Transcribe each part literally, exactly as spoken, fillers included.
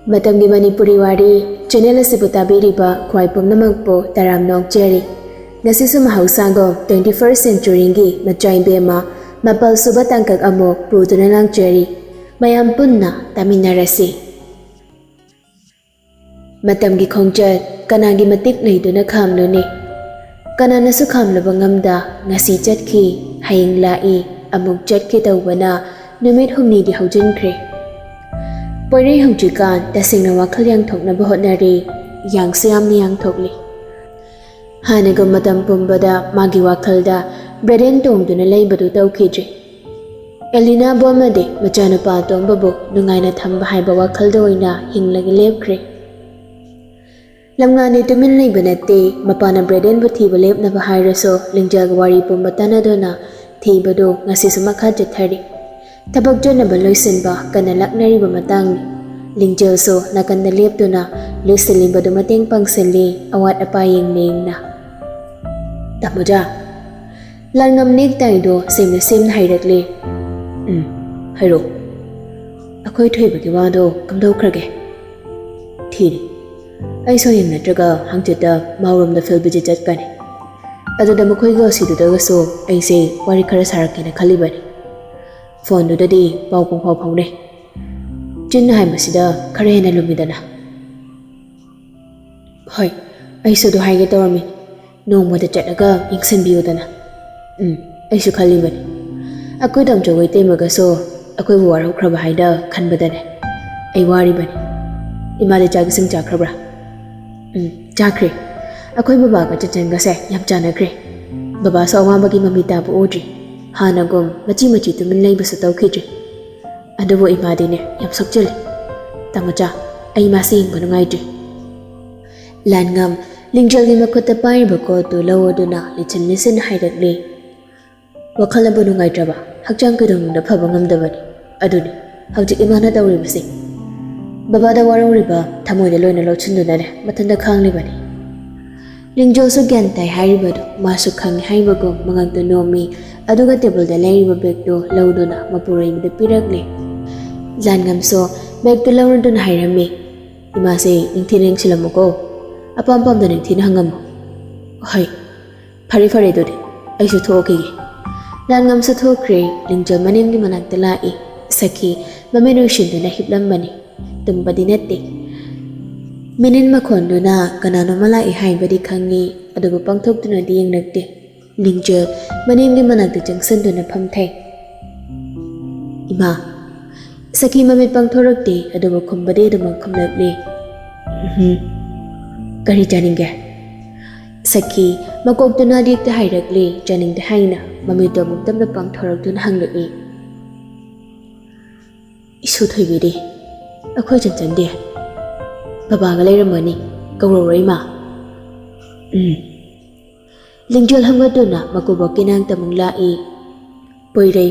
ꯃꯇꯝꯒꯤ ꯃꯅꯤꯄꯨꯔꯤ ꯋꯥꯔꯤ ꯆꯦꯅꯦꯜ ꯑꯁꯤꯕꯨ ꯇꯥꯕꯤꯔꯤꯕ ꯈ꯭ꯋꯥꯏ ꯄꯨꯝꯅꯃꯛꯄꯨ ꯇꯔꯥꯝꯅ ꯑꯣꯛꯆꯔꯤ꯫ ꯉꯁꯤꯁꯨ ꯃꯍꯧꯁꯥꯒꯨꯝ twenty first centuryꯒꯤ ꯃꯆꯥ ꯏꯕꯦꯝꯃ ꯃꯥꯄꯜ ꯁꯨꯕ ꯇꯥꯡꯀꯛ ꯑꯃꯨꯛ ꯄꯨꯗꯨꯅ ꯂꯥꯛꯆꯔꯤ꯫ ꯃꯌꯥꯝ ꯄꯨꯟꯅ ꯇꯥꯃꯤꯟꯅꯔꯁꯤ꯫ ꯃꯇꯝꯒꯤ ꯈꯣꯡꯆꯠ ꯀꯅꯥꯒꯤ ꯃꯇꯤꯛ ꯂꯩꯗꯨꯅ ꯈꯥꯝꯂꯨꯅꯤ? ꯀꯅꯥꯅꯁꯨ ꯈꯥꯝꯂꯨꯕ ꯉꯝꯗ ꯉꯁꯤ ꯆꯠꯈꯤ, ꯍꯌꯦꯡ ꯂꯥꯛꯏ, ꯑꯃꯨꯛ ꯆꯠꯈꯤ ꯇꯧꯕꯅ ꯅꯨꯃꯤꯠ ꯍꯨꯝꯅꯤꯗꯤ ꯍꯧꯖꯤꯟꯈ꯭ꯔꯦ꯫ ꯄꯣꯏꯔꯩ ꯍꯧꯖꯤꯛꯀꯥꯟ ꯇꯁꯦꯡꯅ ꯋꯥꯈꯜ ꯌꯥꯡꯊꯣꯛꯅꯕ ꯍꯣꯠꯅꯔꯤ, ꯌꯥꯡꯁꯨ ꯌꯥꯝꯅ ꯌꯥꯡꯊꯣꯛꯂꯤ꯫ ꯍꯥꯟꯅꯒꯨꯝ ꯃꯇꯝ ꯄꯨꯝꯕꯗ ꯃꯥꯒꯤ ꯋꯥꯈꯜꯗ ꯕ꯭ꯔꯦꯗꯦꯟ ꯇꯣꯡꯗꯨꯅ ꯂꯩꯕꯗꯨ ꯇꯧꯈꯤꯗ꯭ꯔꯦ꯫ ꯑꯦꯂꯤꯅꯥꯕꯨ ꯑꯃꯗꯤ ꯃꯆꯥꯅꯨꯄꯥ ꯑꯇꯣꯝꯕꯕꯨ ꯅꯨꯡꯉꯥꯏꯅ ꯊꯝꯕ ꯍꯥꯏꯕ ꯋꯥꯈꯜꯗ ꯑꯣꯏꯅ ꯍꯤꯡꯂꯒ ꯂꯦꯞꯈ꯭ꯔꯦ꯫ ꯂꯝꯉꯥꯟꯗꯤ ꯇꯨꯃꯤꯟ ꯂꯩꯕ ꯅꯠꯇꯦ, ꯃꯄꯥꯅ ꯕ꯭ꯔꯦꯗꯦꯟꯕꯨ ꯊꯤꯕ ꯂꯦꯞꯅꯕ ꯍꯥꯏꯔꯁꯨ ꯂꯤꯡꯖꯦꯜꯒ ꯋꯥꯔꯤ ꯄꯨꯝꯕ ꯇꯥꯟꯅꯗꯨꯅ ꯊꯤꯕꯗꯨ ꯉꯁꯤꯁꯨ ꯃꯈꯥ ꯆꯠꯊꯔꯤ꯫ ꯊꯕꯛ ꯆꯠꯅꯕ ꯂꯣꯏꯁꯤꯟꯕ ꯀꯟꯅ ꯂꯥꯛꯅꯔꯤꯕ ꯃꯇꯥꯡꯅꯤ꯫ ꯂꯤꯡꯖꯦꯜꯁꯨ ꯅꯥꯀꯟꯗ ꯂꯦꯞꯇꯨꯅ ꯂꯣꯏꯁꯤꯜꯂꯤꯕꯗꯨ ꯃꯇꯦꯡ ꯄꯥꯡꯁꯤꯜꯂꯤ, ꯑꯋꯥꯠ ꯑꯄꯥ ꯌꯦꯡꯅ ꯌꯦꯡꯅ꯫ "ꯇꯥꯃꯣꯖꯥ, ꯂꯥꯟꯉꯝ ꯅꯦꯛ ꯇꯥꯏꯗꯣ ꯁꯦꯝꯅ ꯁꯦꯝꯅ ꯍꯥꯏꯔꯛꯂꯦ꯫" "ꯎꯝ, ꯍꯥꯏꯔꯛꯑꯣ꯫" "ꯑꯩꯈꯣꯏ ꯊꯣꯏꯕꯒꯤ ꯋꯥꯗꯣ ꯀꯝꯗꯧꯈ꯭ꯔꯒꯦ?" "ꯊꯤꯔꯤ꯫ ꯑꯩꯁꯨ ꯍꯌꯦꯡ ꯅꯠꯇ꯭ꯔꯒ ꯍꯪꯆꯤꯠꯇ ꯃꯥꯎꯔꯣꯝꯗ field visit ꯆꯠꯀꯅꯤ꯫ ꯑꯗꯨꯗ ꯃꯈꯣꯏꯒꯤ ꯑꯣ ꯁꯤꯗꯨꯗꯒꯁꯨ ꯑꯩꯁꯦ ꯋꯥꯔꯤ ꯈꯔ ꯁꯥꯔꯛꯀꯦꯅ ꯈꯜꯂꯤꯕꯅꯤ꯫ ꯐꯣꯟꯗꯨꯗꯗꯤ ꯄꯥꯎ ꯄꯨꯡꯐꯥꯎ ꯐꯥꯎꯅꯩ꯫ ꯆꯤꯟꯅ ꯍꯥꯏꯕꯁꯤꯗ ꯈꯔ ꯍꯦꯟꯅ ꯂꯨꯝꯃꯤꯗꯅ꯫" "ꯍꯣꯏ, ꯑꯩꯁꯨ ꯑꯗꯨ ꯍꯥꯏꯒꯦ ꯇꯧꯔꯝꯃꯤ꯫ ꯅꯣꯡꯃꯗ ꯆꯠꯂꯒ ꯌꯦꯡꯁꯤꯟꯕꯤꯌꯨꯗꯅ꯫" "ꯎꯝ, ꯑꯩꯁꯨ ꯈꯜꯂꯤꯕꯅꯤ꯫ ꯑꯩꯈꯣꯏ ꯇꯥꯃꯣꯆꯧ ꯏꯇꯩꯃꯒꯁꯨ ꯑꯩꯈꯣꯏꯕꯨ ꯋꯥꯔꯧꯈ꯭ꯔꯕ ꯍꯥꯏꯅ ꯈꯟꯕꯗꯅꯦ ꯑꯩ ꯋꯥꯔꯤꯕꯅꯤ꯫ ꯏꯃꯥꯗꯤ ꯆꯥꯛ ꯏꯁꯤꯡ ꯆꯥꯈ꯭ꯔꯕ꯭ꯔꯥ?" "ꯎꯝ, ꯆꯥꯈ꯭ꯔꯦ꯫ ꯑꯩꯈꯣꯏ ꯕꯕꯥꯒ ꯆꯦꯆꯟꯒꯁꯦ ꯌꯥꯝ ꯆꯥꯟꯅꯈ꯭ꯔꯦ꯫ ꯕꯕꯥꯁꯨ ꯑꯋꯥꯕꯒꯤ ꯃꯃꯤ ꯇꯥꯕ ꯎꯗ꯭ꯔꯤ꯫ ꯍꯥꯟꯅꯒꯨꯝ ꯃꯆꯤ ꯃꯆꯤ ꯇꯨꯃꯤꯟ ꯂꯩꯕꯁꯨ ꯇꯧꯈꯤꯗ꯭ꯔꯤ꯫ ꯑꯗꯨꯕꯨ ꯏꯃꯥꯗꯤꯅꯦ ꯌꯥꯝ ꯁꯣꯛꯆꯤꯜꯂꯤ꯫ ꯇꯥꯃꯣꯆꯥ, ꯑꯩ ꯃꯥꯁꯦ ꯌꯦꯡꯕ ꯅꯨꯡꯉꯥꯏꯇ꯭ꯔꯤ꯫" ꯂꯥꯟꯉꯝ ꯂꯤꯡꯖꯦꯜꯒꯤ ꯃꯈꯨꯠꯇ ꯄꯥꯏꯔꯤꯕ ꯀꯣꯠꯇꯨ ꯂꯧꯗꯨꯅ ꯂꯤꯠꯁꯤꯟ ꯂꯤꯠꯁꯤꯟ ꯍꯥꯏꯔꯛꯂꯤ꯫ "ꯋꯥꯈꯜ ꯑꯃ ꯅꯨꯡꯉꯥꯏꯇ꯭ꯔꯕ? ꯍꯛꯆꯥꯡ ꯀꯩꯗꯧꯅꯨꯡꯗ ꯐꯕ ꯉꯝꯗꯕꯅꯤ꯫ ꯑꯗꯨꯅꯤ ꯍꯧꯖꯤꯛ ꯏꯃꯥꯅ ꯇꯧꯔꯤꯕꯁꯤ꯫ ꯕꯕꯥꯗ ꯋꯥꯔꯧꯔꯤꯕ ꯊꯃꯣꯏꯗ ꯂꯣꯏꯅ ꯂꯧꯁꯤꯟꯗꯨꯅꯅꯦ ꯃꯊꯟꯇ ꯈꯥꯡꯂꯤꯕꯅꯤ꯫" ꯂꯤꯡꯖꯦꯜꯁꯨ ꯒ꯭ꯌꯥꯟ ꯇꯥꯏ ꯍꯥꯏꯔꯤꯕꯗꯨ ꯃꯥꯁꯨ ꯈꯪꯏ ꯍꯥꯏꯕꯒꯨꯝ ꯃꯉꯛꯇ ꯅꯣꯝꯃꯤ, ꯑꯗꯨꯒ ꯇꯦꯕꯜꯗ ꯂꯩꯔꯤꯕ ꯕꯦꯒꯇꯨ ꯂꯧꯗꯨꯅ ꯃꯄꯨꯔꯣꯏꯕꯗ ꯄꯤꯔꯛꯂꯦ꯫ ꯂꯥꯟꯉꯝꯁꯨ ꯕꯦꯒꯇꯨ ꯂꯧꯔꯗꯨꯅ ꯍꯥꯏꯔꯝꯃꯤ꯫ "ꯏꯃꯥꯁꯦ ꯅꯤꯡꯊꯤꯅ ꯌꯦꯡꯁꯤꯜꯂꯝꯃꯨꯀꯣ꯫ ꯑꯄꯥꯝ ꯄꯥꯝꯗ ꯅꯤꯡꯊꯤꯅ ꯍꯪꯉꯝꯃꯨ꯫" "ꯍꯣꯏ, ꯐꯔꯦ ꯐꯔꯦ, ꯑꯗꯨꯗꯤ ꯑꯩꯁꯨ ꯊꯣꯛꯈꯤꯒꯦ꯫" ꯂꯥꯟꯉꯝꯁꯨ ꯊꯣꯛꯈ꯭ꯔꯦ꯫ ꯂꯤꯡꯖꯦꯜ ꯃꯅꯦꯝꯒꯤ ꯃꯅꯥꯛꯇ ꯂꯥꯛꯏ꯫ ꯁꯈꯤ ꯃꯃꯤꯠ ꯎꯏꯁꯤꯟꯗꯨꯅ ꯍꯤꯞꯂꯝꯕꯅꯤ꯫ ꯇꯨꯝꯕꯗꯤ ꯅꯠꯇꯦ꯫ ꯃꯤꯅꯤꯟ ꯃꯈꯣꯟꯗꯨꯅ ꯀꯅꯥꯅꯣꯃ ꯂꯥꯛꯏ ꯍꯥꯏꯕꯗꯤ ꯈꯪꯉꯤ, ꯑꯗꯨꯕꯨ ꯄꯥꯡꯊꯣꯛꯇꯨꯅꯗꯤ ꯌꯦꯡꯂꯛꯇꯦ꯫ ꯂꯤꯡꯖꯦꯜ ꯃꯅꯦꯝꯒꯤ ꯃꯅꯥꯛꯇ ꯆꯪꯁꯤꯟꯗꯨꯅ ꯐꯝꯊꯩ꯫ "ꯏꯃꯥ!" ꯁꯈꯤ ꯃꯃꯤꯠ ꯄꯥꯡꯊꯣꯔꯛꯇꯦ, ꯑꯗꯨꯕꯨ ꯈꯨꯝꯕꯗꯤ ꯑꯗꯨꯃꯛ ꯈꯨꯝꯂꯛꯂꯤ꯫ "ꯎꯝꯍꯨꯝ꯫ ꯀꯔꯤ ꯆꯥꯅꯤꯡꯒꯦ?" ꯁꯈꯤ ꯃꯀꯣꯛꯇꯨꯅ ꯂꯦꯛꯇ ꯍꯥꯏꯔꯛꯂꯤ, ꯆꯥꯅꯤꯡꯗꯦ ꯍꯥꯏꯅ꯫ ꯃꯃꯤꯠꯇꯨ ꯑꯃꯨꯛ ꯇꯞꯅ ꯄꯥꯡꯊꯣꯔꯛꯇꯨꯅ ꯍꯪꯂꯛꯏ꯫ "ꯏꯁꯨ ꯊꯣꯏꯕꯤꯗꯤ?" "ꯑꯩꯈꯣꯏ ꯆꯟꯆꯟꯗꯤ?" "ꯕꯕꯥꯒ ꯂꯩꯔꯝꯒꯅꯤ, ꯀꯧꯔꯧꯔꯣ ꯏꯃꯥ?" "ꯎꯝ꯫" ꯂꯤꯡꯖꯦꯜ ꯍꯝꯒꯠꯇꯨꯅ ꯃꯀꯨꯕꯣꯛꯀꯤ ꯅꯥꯛꯇ ꯑꯃꯨꯛ ꯂꯥꯛꯏ꯫ ꯄꯣꯏꯔꯩ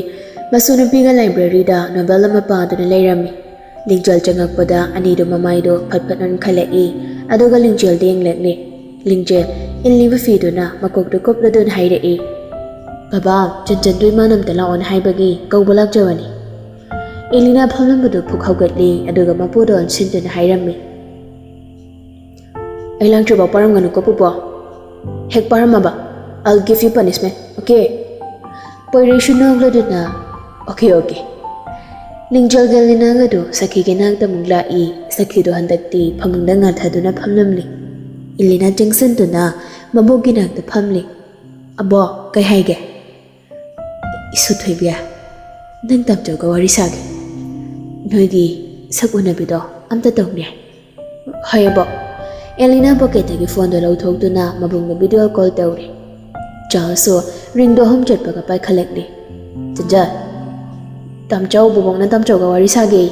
ꯃꯁꯨ ꯅꯨꯄꯤꯒ ꯂꯥꯏꯕ꯭ꯔꯦꯔꯤꯗ ꯅꯣꯕꯦꯜ ꯑꯃ ꯄꯥꯗꯨꯅ ꯂꯩꯔꯝꯃꯤ꯫ ꯂꯤꯡꯖꯦꯜ ꯆꯪꯉꯛꯄꯗ ꯑꯅꯤꯗꯨ ꯃꯃꯥꯏꯗꯣ ꯐꯠ ꯐꯠ ꯑꯣꯟꯈꯠꯂꯛꯏ, ꯑꯗꯨꯒ ꯂꯤꯡꯖꯦꯜꯗ ꯌꯦꯡꯂꯛꯂꯤ꯫ ꯂꯤꯡꯖꯦꯜ ꯏꯜꯂꯤꯕ ꯐꯤꯗꯨꯅ ꯃꯀꯣꯛꯇꯨ ꯀꯨꯞꯂꯗꯨꯅ ꯍꯥꯏꯔꯛꯏ, "ꯕꯕꯥ, ꯆꯟꯆꯟꯗꯨ ꯏꯃꯥꯅ ꯑꯝꯇ ꯂꯥꯛꯑꯣꯅ ꯍꯥꯏꯕꯒꯤ ꯀꯧꯕ ꯂꯥꯛꯆꯕꯅꯤ꯫" ꯏꯂꯤꯅꯥ ꯐꯝꯂꯝꯕꯗꯨ ꯐꯨꯛ ꯍꯧꯒꯠꯂꯤ, ꯑꯗꯨꯒ ꯃꯄꯨꯗ ꯑꯣꯟꯁꯤꯟꯗꯨꯅ ꯍꯥꯏꯔꯝꯃꯤ, "ꯑꯩ ꯂꯥꯡꯗ꯭ꯔꯤꯐꯥꯎ ꯄꯥꯔꯝꯒꯅꯨꯀꯣ ꯄꯨꯄꯣ꯫ ꯍꯦꯛ ꯄꯥꯔꯝꯃꯕ, I'll give you punishment, okay?" ꯄꯣꯏꯔꯩꯁꯨ ꯅꯣꯛꯂꯗꯨꯅ, "Okay, okay꯫" ꯂꯤꯡꯖꯦꯜꯒ ꯏꯂꯤꯅꯥꯒꯗꯨ ꯁꯈꯤꯒꯤ ꯅꯥꯛꯇ ꯑꯃꯨꯛ ꯂꯥꯛꯏ꯫ ꯁꯈꯤꯗꯨ ꯍꯟꯗꯛꯇꯤ ꯐꯃꯨꯡꯗ ꯉꯥꯊꯗꯨꯅ ꯐꯝꯂꯝꯂꯤ꯫ ꯏꯂꯤꯅꯥ ꯆꯪꯁꯤꯟꯗꯨꯅ ꯃꯕꯣꯛꯀꯤ ꯅꯥꯛꯇ ꯐꯝꯂꯤ꯫ "ꯑꯕꯣꯛ, ꯀꯩ ꯍꯥꯏꯒꯦ?" "ꯏꯁꯨ ꯊꯣꯏꯕꯤ, ꯅꯪ ꯇꯥꯝꯆꯧꯒ ꯋꯥꯔꯤ ꯁꯥꯒꯦ꯫ ꯅꯣꯏꯒꯤ ꯁꯛ ꯎꯅꯕꯤꯗꯣ ꯑꯝꯇ ꯇꯧꯅꯦ꯫" "ꯍꯣꯏ ꯑꯕꯣꯛ꯫" ꯑꯦꯂꯤꯅꯥ ꯄꯣꯀꯦꯠꯇꯒꯤ ꯐꯣꯟꯗꯣ ꯂꯧꯊꯣꯛꯇꯨꯅ ꯃꯕꯨꯡꯗ ꯚꯤꯗꯤꯑꯣ ꯀꯣꯜ ꯇꯧꯔꯦ꯫ ꯆꯥꯔꯜꯁꯁꯨ ꯔꯤꯡꯗꯣ ꯑꯍꯨꯝ ꯆꯠꯄꯒ ꯄꯥꯏꯈꯠꯂꯛꯂꯦ꯫ "ꯆꯟꯆꯟ, ꯇꯥꯝꯆꯧ, ꯕꯨꯕꯣꯛꯅ ꯇꯥꯝꯆꯧꯒ ꯋꯥꯔꯤ ꯁꯥꯒꯦ꯫"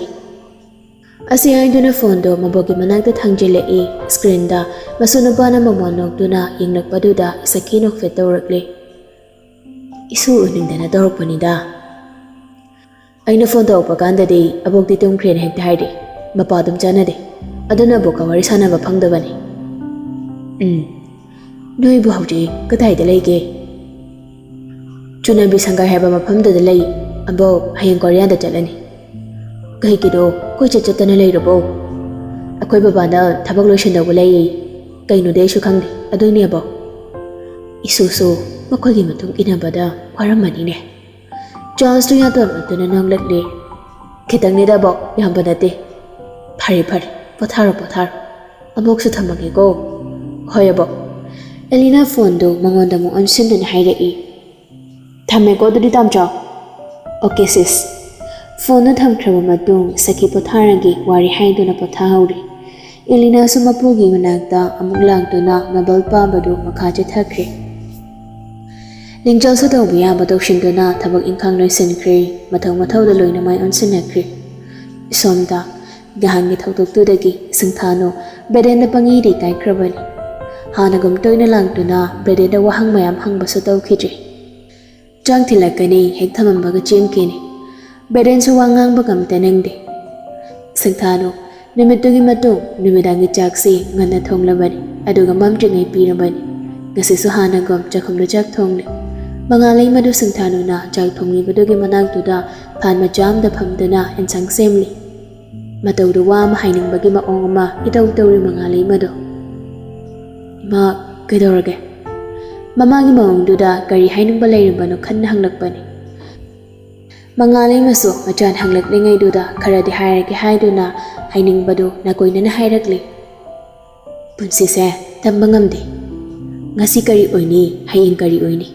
ꯑꯁꯤ ꯍꯥꯏꯗꯨꯅ ꯐꯣꯟꯗꯣ ꯃꯕꯣꯛꯀꯤ ꯃꯅꯥꯛꯇ ꯊꯥꯡꯖꯤꯜꯂꯛꯏ꯫ ꯁ꯭ꯀ꯭ꯔꯤꯟꯗ ꯃꯁꯨ ꯅꯨꯄꯥꯅ ꯃꯃꯣꯟ ꯅꯣꯛꯇꯨꯅ ꯌꯦꯡꯂꯛꯄꯗꯨꯗ ꯁꯈꯤ ꯅꯣꯛꯐꯦꯠ ꯇꯧꯔꯛꯂꯦ꯫ "ꯏꯁꯨ ꯎꯅꯤꯡꯗꯅ ꯇꯧꯔꯛꯄꯅꯤꯗ꯫ ꯑꯩꯅ ꯐꯣꯟ ꯇꯧꯔꯛꯄ ꯀꯥꯟꯗꯗꯤ ꯑꯕꯣꯛꯇꯤ ꯇꯨꯝꯈ꯭ꯔꯦꯅ ꯍꯦꯛꯇ ꯍꯥꯏꯔꯛꯏ꯫ ꯃꯄꯥ ꯑꯗꯨꯝ ꯆꯥꯟꯅꯗꯦ꯫ ꯑꯗꯨꯅ ꯑꯕꯣꯛꯀ ꯋꯥꯔꯤ ꯁꯥꯟꯅꯕ ꯐꯪꯗꯕꯅꯤ꯫" "ꯎꯝ꯫ ꯅꯣꯏꯕꯨ ꯍꯧꯖꯤꯛ ꯀꯗꯥꯏꯗ ꯂꯩꯒꯦ?" "ꯆꯨꯅꯕꯤ ꯁꯪꯒꯥꯏ ꯍꯥꯏꯕ ꯃꯐꯝꯗꯨꯗ ꯂꯩ꯫ ꯑꯕꯣꯛ, ꯍꯌꯦꯡ ꯀꯣꯔꯤꯌꯥꯗ ꯆꯠꯂꯅꯤ꯫" ꯀꯩꯒꯤꯅꯣ ꯀꯣꯏꯆꯠ ꯆꯠꯇꯅ ꯂꯩꯔꯕꯣ? ꯑꯩꯈꯣꯏ ꯕꯕꯥꯅ ꯊꯕꯛ ꯂꯣꯏꯁꯤꯟꯗꯧꯕ ꯂꯩꯌꯦ꯫ ꯀꯩꯅꯣꯗꯤ ꯑꯩꯁꯨ ꯈꯪꯗꯦ, ꯑꯗꯨꯏꯅꯦꯕꯣ꯫ ꯏꯁꯨꯁꯨ ꯃꯈꯣꯏꯒꯤ ꯃꯇꯨꯡ ꯏꯟꯅꯕꯗ ꯋꯥꯔꯝꯃꯅꯤꯅꯦ꯫ ꯆꯥꯔꯜꯁꯇꯨ ꯌꯥꯇꯣꯟ ꯑꯣꯠꯇꯨꯅ ꯅꯣꯛꯂꯛꯂꯦ꯫ ꯈꯤꯇꯪꯅꯤꯗꯕꯣ, ꯌꯥꯝꯕ ꯅꯠꯇꯦ꯫ ꯐꯔꯦ ꯐꯔꯦ, ꯄꯣꯊꯥꯔꯣ ꯄꯣꯊꯥꯔꯣ꯫ ꯑꯃꯨꯛꯁꯨ ꯊꯝꯃꯒꯦꯀꯣ꯫ ꯍꯣꯏ ꯑꯕꯣꯛ꯫ ꯑꯦꯂꯤꯅ ꯐꯣꯟꯗꯨ ꯃꯉꯣꯟꯗ ꯑꯃꯨꯛ ꯑꯣꯟꯁꯤꯟꯗꯨꯅ ꯍꯥꯏꯔꯛꯏ꯫ ꯊꯝꯃꯦꯀꯣ ꯑꯗꯨꯗꯤ ꯇꯥꯝꯆꯥ꯫ ꯑꯣꯀꯦ ꯁꯤꯁ꯫ ꯐꯣꯟꯗꯨ ꯊꯝꯈ꯭ꯔꯕ ꯃꯇꯨꯡ ꯁꯈꯤ ꯄꯣꯊꯥꯔꯒꯦ ꯋꯥꯔꯤ ꯍꯥꯏꯗꯨꯅ ꯄꯣꯊꯥꯍꯧꯔꯦ꯫ ꯑꯦꯂꯤꯅꯥꯁꯨ ꯃꯄꯨꯒꯤ ꯃꯅꯥꯛꯇ ꯑꯃꯨꯛ ꯂꯥꯛꯇꯨꯅ ꯅꯣꯕꯦꯜ ꯄꯥꯕꯗꯨ ꯃꯈꯥ ꯆꯠꯊꯈ꯭ꯔꯦ꯫ ꯂꯤꯡꯖꯦꯜꯁꯨ ꯇꯧꯕ ꯌꯥꯕ ꯇꯧꯁꯤꯟꯗꯨꯅ ꯊꯕꯛ ꯏꯪꯈꯥꯡ ꯂꯣꯏꯁꯤꯟꯈ꯭ꯔꯦ꯫ ꯃꯊꯧ ꯃꯊꯧꯗ ꯂꯣꯏꯅ ꯃꯥꯏ ꯑꯣꯟꯁꯤꯟꯅꯈ꯭ꯔꯦ꯫ ꯏꯁꯣꯝꯗ ꯅꯍꯥꯟꯒꯤ ꯊꯧꯗꯣꯛꯇꯨꯗꯒꯤ ꯁꯤꯡꯊꯥꯅꯨ ꯕ꯭ꯔꯦꯗꯦꯟꯗ ꯄꯪꯏꯗ ꯏꯀꯥꯏꯈ꯭ꯔꯕꯅꯤ꯫ ꯍꯥꯟꯅꯒꯨꯝ ꯇꯣꯏꯅ ꯂꯥꯛꯇꯨꯅ ꯕ꯭ꯔꯦꯗꯦꯟꯗ ꯋꯥꯍꯪ ꯃꯌꯥꯝ ꯍꯪꯕꯁꯨ ꯇꯧꯈꯤꯗ꯭ꯔꯦ꯫ ꯆꯥꯛ ꯊꯤꯜꯂꯛꯀꯅꯤ ꯍꯦꯛ ꯊꯝꯃꯝꯕꯒ ꯆꯦꯟꯈꯤꯅꯤ꯫ ꯕ꯭ꯔꯦꯗꯦꯟꯁꯨ ꯋꯥ ꯉꯥꯡꯕꯒ ꯑꯝꯇ ꯅꯪꯗꯦ꯫ ꯁꯤꯡꯊꯥꯅꯨ ꯅꯨꯃꯤꯠꯇꯨꯒꯤ ꯃꯇꯨꯡ ꯅꯨꯃꯤꯗꯥꯡꯒꯤ ꯆꯥꯛꯁꯤ ꯉꯟꯅ ꯊꯣꯡꯂꯕꯅꯤ, ꯑꯗꯨꯒ ꯃꯝꯗ꯭ꯔꯤꯉꯩ ꯄꯤꯔꯕꯅꯤ꯫ ꯉꯁꯤꯁꯨ ꯍꯥꯟꯅꯒꯨꯝ ꯆꯥꯛꯈꯨꯝꯗ ꯆꯥꯛ ꯊꯣꯡꯂꯤ꯫ ꯃꯉꯥꯂꯩꯃꯗꯨ ꯁꯤꯡꯊꯥꯅꯨꯅ ꯆꯥꯛ ꯊꯣꯡꯂꯤꯕꯗꯨꯒꯤ ꯃꯅꯥꯛꯇꯨꯗ ꯐꯥꯟ ꯃꯆꯥ ꯑꯃꯗ ꯐꯝꯗꯨꯅ ꯑꯦꯟꯁꯥꯡ ꯁꯦꯝꯂꯤ꯫ ꯃꯇꯧꯗꯨ ꯋꯥ ꯑꯃ ꯍꯥꯏꯅꯤꯡꯕꯒꯤ ꯃꯑꯣꯡ ꯑꯃ ꯏꯇꯧ ꯇꯧꯔꯤ ꯃꯉꯥꯂꯩꯃꯗꯣ꯫ "ꯏꯃꯥ, ꯀꯩꯗꯧꯔꯒꯦ?" ꯃꯃꯥꯒꯤ ꯃꯑꯣꯡꯗꯨꯗ ꯀꯔꯤ ꯍꯥꯏꯅꯤꯡꯕ ꯂꯩꯔꯤꯕꯅꯣ ꯈꯟꯅ ꯍꯪꯂꯛꯄꯅꯤ꯫ ꯃꯉꯥꯂꯩꯃꯁꯨ ꯃꯆꯥꯅ ꯍꯪꯂꯛꯂꯤꯉꯩꯗꯨꯗ ꯈꯔꯗꯤ ꯍꯥꯏꯔꯒꯦ ꯍꯥꯏꯗꯨꯅ ꯍꯥꯏꯅꯤꯡꯕꯗꯨ ꯅꯥꯀꯣꯏꯅꯅ ꯍꯥꯏꯔꯛꯂꯤ꯫ ꯄꯨꯟꯁꯤꯁꯦ ꯇꯝꯕ ꯉꯝꯗꯦ꯫ ꯉꯁꯤ ꯀꯔꯤ ꯑꯣꯏꯅꯤ, ꯍꯌꯦꯡ ꯀꯔꯤ ꯑꯣꯏꯅꯤ?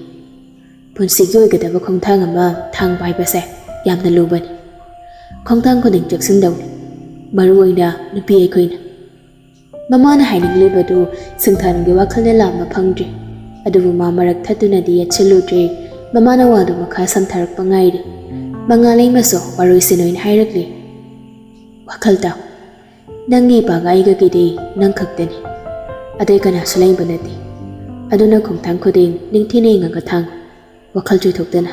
ꯄꯨꯟꯁꯤꯒꯤ ꯑꯣꯏꯒꯗꯕ ꯈꯣꯡꯊꯥꯡ ꯑꯃ ꯊꯥꯡꯕ ꯍꯥꯏꯕꯁꯦ ꯌꯥꯝꯅ ꯂꯨꯕꯅꯤ꯫ ꯈꯣꯡꯊꯥꯡ ꯈꯨꯗꯤꯡ ꯆꯦꯛꯁꯤꯟꯗꯧꯅꯤ, ꯃꯔꯨ ꯑꯣꯏꯅ ꯅꯨꯄꯤ ꯑꯩꯈꯣꯏꯅ꯫ ꯃꯃꯥꯅ ꯍꯥꯏꯅꯤꯡꯂꯤꯕꯗꯨ ꯁꯤꯡꯊꯥꯅꯨꯒꯤ ꯋꯥꯈꯜꯗ ꯂꯥꯝꯕ ꯐꯪꯗ꯭ꯔꯤ, ꯑꯗꯨꯕꯨ ꯃꯥ ꯃꯔꯛ ꯊꯠꯇꯨꯅꯗꯤ ꯌꯦꯠꯁꯤꯜꯂꯨꯗ꯭ꯔꯤ꯫ ꯃꯃꯥꯅ ꯋꯥꯗꯨ ꯃꯈꯥ ꯁꯝꯊꯔꯛꯄ ꯉꯥꯏꯔꯤ꯫ ꯃꯉꯥꯂꯩꯃꯁꯨ ꯋꯥꯔꯣꯏꯁꯤꯟ ꯑꯣꯏꯅ ꯍꯥꯏꯔꯛꯂꯤ꯫ "ꯋꯥꯈꯜ ꯇꯥꯎ꯫ ꯅꯪꯒꯤ ꯏꯄꯥꯒ ꯑꯩꯒꯒꯤꯗꯤ ꯅꯪ ꯈꯛꯇꯅꯤ꯫ ꯑꯇꯩ ꯀꯅꯥꯁꯨ ꯂꯩꯕ ꯅꯠꯇꯦ꯫ ꯑꯗꯨꯅ ꯈꯣꯡꯊꯥꯡ ꯈꯨꯗꯤꯡ ꯅꯤꯡꯊꯤꯅ ꯌꯦꯡꯉꯒ ꯊꯥꯡ꯫ ꯋꯥꯈꯜ ꯆꯣꯏꯊꯣꯛꯇꯅ꯫"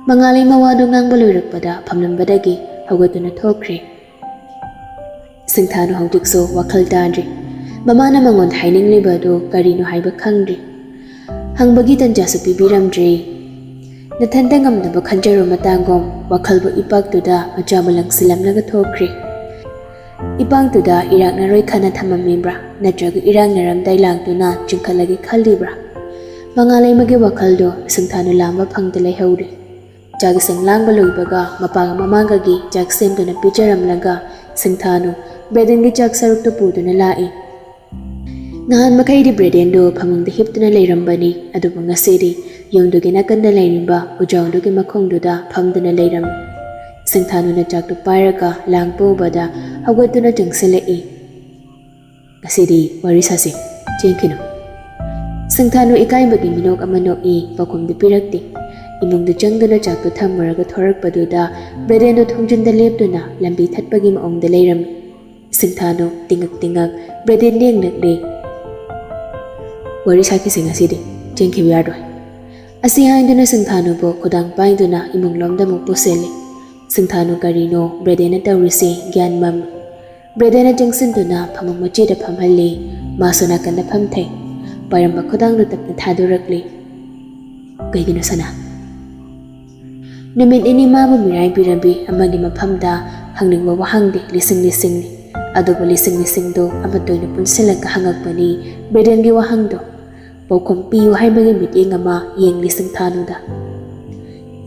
ꯃꯉꯥꯂꯩꯃ ꯋꯥꯗꯨ ꯉꯥꯡꯕ ꯂꯣꯏꯔꯛꯄꯗ ꯐꯝꯂꯝꯕꯗꯒꯤ ꯍꯧꯒꯠꯇꯨꯅ ꯊꯣꯛꯈ꯭ꯔꯦ꯫ ꯁꯤꯡꯊꯥꯅꯨ ꯍꯧꯖꯤꯛꯁꯨ ꯋꯥꯈꯜ ꯇꯥꯗ꯭ꯔꯤ꯫ ꯃꯃꯥꯅ ꯃꯉꯣꯟꯗ ꯍꯥꯏꯅꯤꯡꯂꯤꯕ ꯑꯗꯨ ꯀꯔꯤꯅꯣ ꯍꯥꯏꯕ ꯈꯪꯗ꯭ꯔꯤ꯫ ꯍꯪꯕꯒꯤ ꯇꯟꯖꯥꯁꯨ ꯄꯤꯕꯤꯔꯝꯗ꯭ꯔꯤ꯫ ꯅꯊꯟꯇ ꯉꯝꯅꯕ ꯈꯟꯖꯔꯣ ꯃꯇꯥꯒꯨꯝ ꯋꯥꯈꯜꯕꯨ ꯏꯄꯥꯛꯇꯨꯗ ꯃꯆꯥꯕꯨ ꯂꯪꯁꯤꯜꯂꯝꯂꯒ ꯊꯣꯛꯈ꯭ꯔꯦ꯫ ꯏꯄꯥꯛꯇꯨꯗ ꯏꯔꯥꯛꯅꯔꯣꯏ ꯈꯟꯅ ꯊꯝꯃꯝꯃꯤꯕ꯭ꯔꯥ, ꯅꯠꯇ꯭ꯔꯒ ꯏꯔꯥꯛꯅꯔꯝꯗꯥꯏ ꯂꯥꯡꯗꯨꯅ ꯆꯤꯡꯈꯠꯂꯒꯦ ꯈꯜꯂꯤꯕ꯭ꯔꯥ? ꯃꯉꯥꯂꯩꯃꯒꯤ ꯋꯥꯈꯜꯗꯣ ꯁꯤꯡꯊꯥꯅꯨ ꯂꯥꯝꯕ ꯐꯪꯗ ꯂꯩꯍꯧꯔꯦ꯫ ꯆꯥꯛ ꯏꯁꯤꯡ ꯂꯥꯡꯕ ꯂꯣꯏꯕꯒ ꯃꯄꯥꯒ ꯃꯃꯥꯒꯒꯤ ꯆꯥꯛ ꯁꯦꯝꯗꯨꯅ ꯄꯤꯖꯔꯝꯂꯒ ꯁꯤꯡꯊꯥꯅꯨ ꯕ꯭ꯔꯦꯗꯦꯟꯒꯤ ꯆꯥꯛ ꯁꯔꯨꯛꯇꯨ ꯄꯨꯗꯨꯅ ꯂꯥꯛꯏ꯫ ꯅꯍꯥꯟ ꯃꯈꯩꯗꯤ ꯕ꯭ꯔꯦꯗꯦꯟꯗꯨ ꯐꯃꯨꯡꯗ ꯍꯤꯞꯇꯨꯅ ꯂꯩꯔꯝꯕꯅꯤ, ꯑꯗꯨꯕꯨ ꯉꯁꯤꯗꯤ ꯌꯨꯝꯗꯨꯒꯤ ꯅꯥꯀꯟꯗ ꯂꯩꯔꯤꯕ ꯎꯖꯥꯎꯗꯨꯒꯤ ꯃꯈꯣꯡꯗꯨꯗ ꯐꯝꯗꯨꯅ ꯂꯩꯔꯝꯃꯤ꯫ ꯁꯤꯡꯊꯥꯅꯨꯅ ꯆꯥꯛꯇꯨ ꯄꯥꯏꯔꯒ ꯂꯥꯡ ꯄꯨꯕꯗ ꯍꯧꯒꯠꯇꯨꯅ ꯆꯪꯁꯤꯜꯂꯛꯏ꯫ "ꯉꯁꯤꯗꯤ ꯋꯥꯔꯤ ꯁꯥꯁꯤ, ꯆꯦꯟꯈꯤꯅꯨ꯫" ꯁꯤꯡꯊꯥꯅꯨ ꯏꯀꯥꯏꯕꯒꯤ ꯃꯤꯅꯣꯛ ꯑꯃ ꯅꯣꯛꯏ, ꯄꯥꯎꯈꯨꯝꯗꯤ ꯄꯤꯔꯛꯇꯦ꯫ ꯏꯃꯨꯡꯗ ꯆꯪꯗꯨꯅ ꯆꯥꯛꯇꯨ ꯊꯝꯃꯨꯔꯒ ꯊꯣꯔꯛꯄꯗꯨꯗ ꯕ꯭ꯔꯦꯗꯦꯟꯗꯣ ꯊꯣꯡꯖꯤꯟꯗ ꯂꯦꯞꯇꯨꯅ ꯂꯝꯕꯤ ꯊꯠꯄꯒꯤ ꯃꯑꯣꯡꯗ ꯂꯩꯔꯝꯃꯤ꯫ ꯁꯤꯡꯊꯥꯅꯨ ꯇꯤꯡꯉꯛ ꯇꯤꯡꯉꯛ ꯕ꯭ꯔꯦꯗꯦꯟ ꯌꯦꯡꯂꯛꯂꯦ꯫ "ꯋꯥꯔꯤ ꯁꯥꯈꯤꯁꯤ ꯉꯁꯤꯗꯤ, ꯆꯦꯟꯈꯤꯕ ꯌꯥꯔꯣꯏ꯫" ꯑꯁꯤ ꯍꯥꯏꯗꯨꯅ ꯁꯤꯡꯊꯥꯅꯨꯕꯨ ꯈꯨꯗꯥꯡ ꯄꯥꯏꯗꯨꯅ ꯏꯃꯨꯡꯂꯣꯝꯗ ꯑꯃꯨꯛ ꯄꯨꯁꯤꯜꯂꯤ꯫ ꯁꯤꯡꯊꯥꯅꯨ ꯀꯔꯤꯅꯣ ꯕ꯭ꯔꯦꯗꯦꯟꯅ ꯇꯧꯔꯤꯁꯤ ꯒ꯭ꯌꯥꯟ ꯃꯝꯃꯤ꯫ ꯕ꯭ꯔꯦꯗꯦꯟꯅ ꯆꯪꯁꯤꯟꯗꯨꯅ ꯐꯃꯨꯡ ꯃꯆꯤꯗ ꯐꯝꯍꯜꯂꯤ꯫ ꯃꯥꯁꯨ ꯅꯥꯀꯟꯗ ꯐꯝꯊꯩ꯫ ꯄꯥꯏꯔꯝꯕ ꯈꯨꯗꯥꯡꯗꯨ ꯇꯞꯅ ꯊꯥꯗꯣꯔꯛꯂꯤ꯫ "ꯀꯩꯒꯤꯅꯣ ꯁꯅꯥ?" ꯅꯨꯃꯤꯠ ꯅꯤꯅꯤ ꯃꯥꯕꯨ ꯃꯤꯔꯥꯏꯕꯤꯔꯝꯕꯤ ꯑꯃꯒꯤ ꯃꯐꯝꯗ ꯍꯪꯅꯤꯡꯕ ꯋꯥꯍꯪꯗꯤ ꯂꯤꯁꯤꯡ ꯂꯤꯁꯤꯡꯅꯤ꯫ ꯑꯗꯨꯕꯨ ꯂꯤꯁꯤꯡ ꯂꯤꯁꯤꯡꯗꯨ ꯑꯃꯠꯇ ꯑꯣꯏꯅ ꯄꯨꯟꯁꯤꯜꯂꯒ ꯍꯪꯉꯛꯄꯅꯤ ꯕ꯭ꯔꯦꯗꯦꯟꯒꯤ ꯋꯥꯍꯪꯗꯣ꯫ ꯄꯥꯎꯈꯨꯝ ꯄꯤꯌꯨ ꯍꯥꯏꯕꯒꯤ ꯃꯤꯠꯌꯦꯡ ꯑꯃ ꯌꯦꯡꯂꯤ ꯁꯤꯡꯊꯥꯅꯨꯗ꯫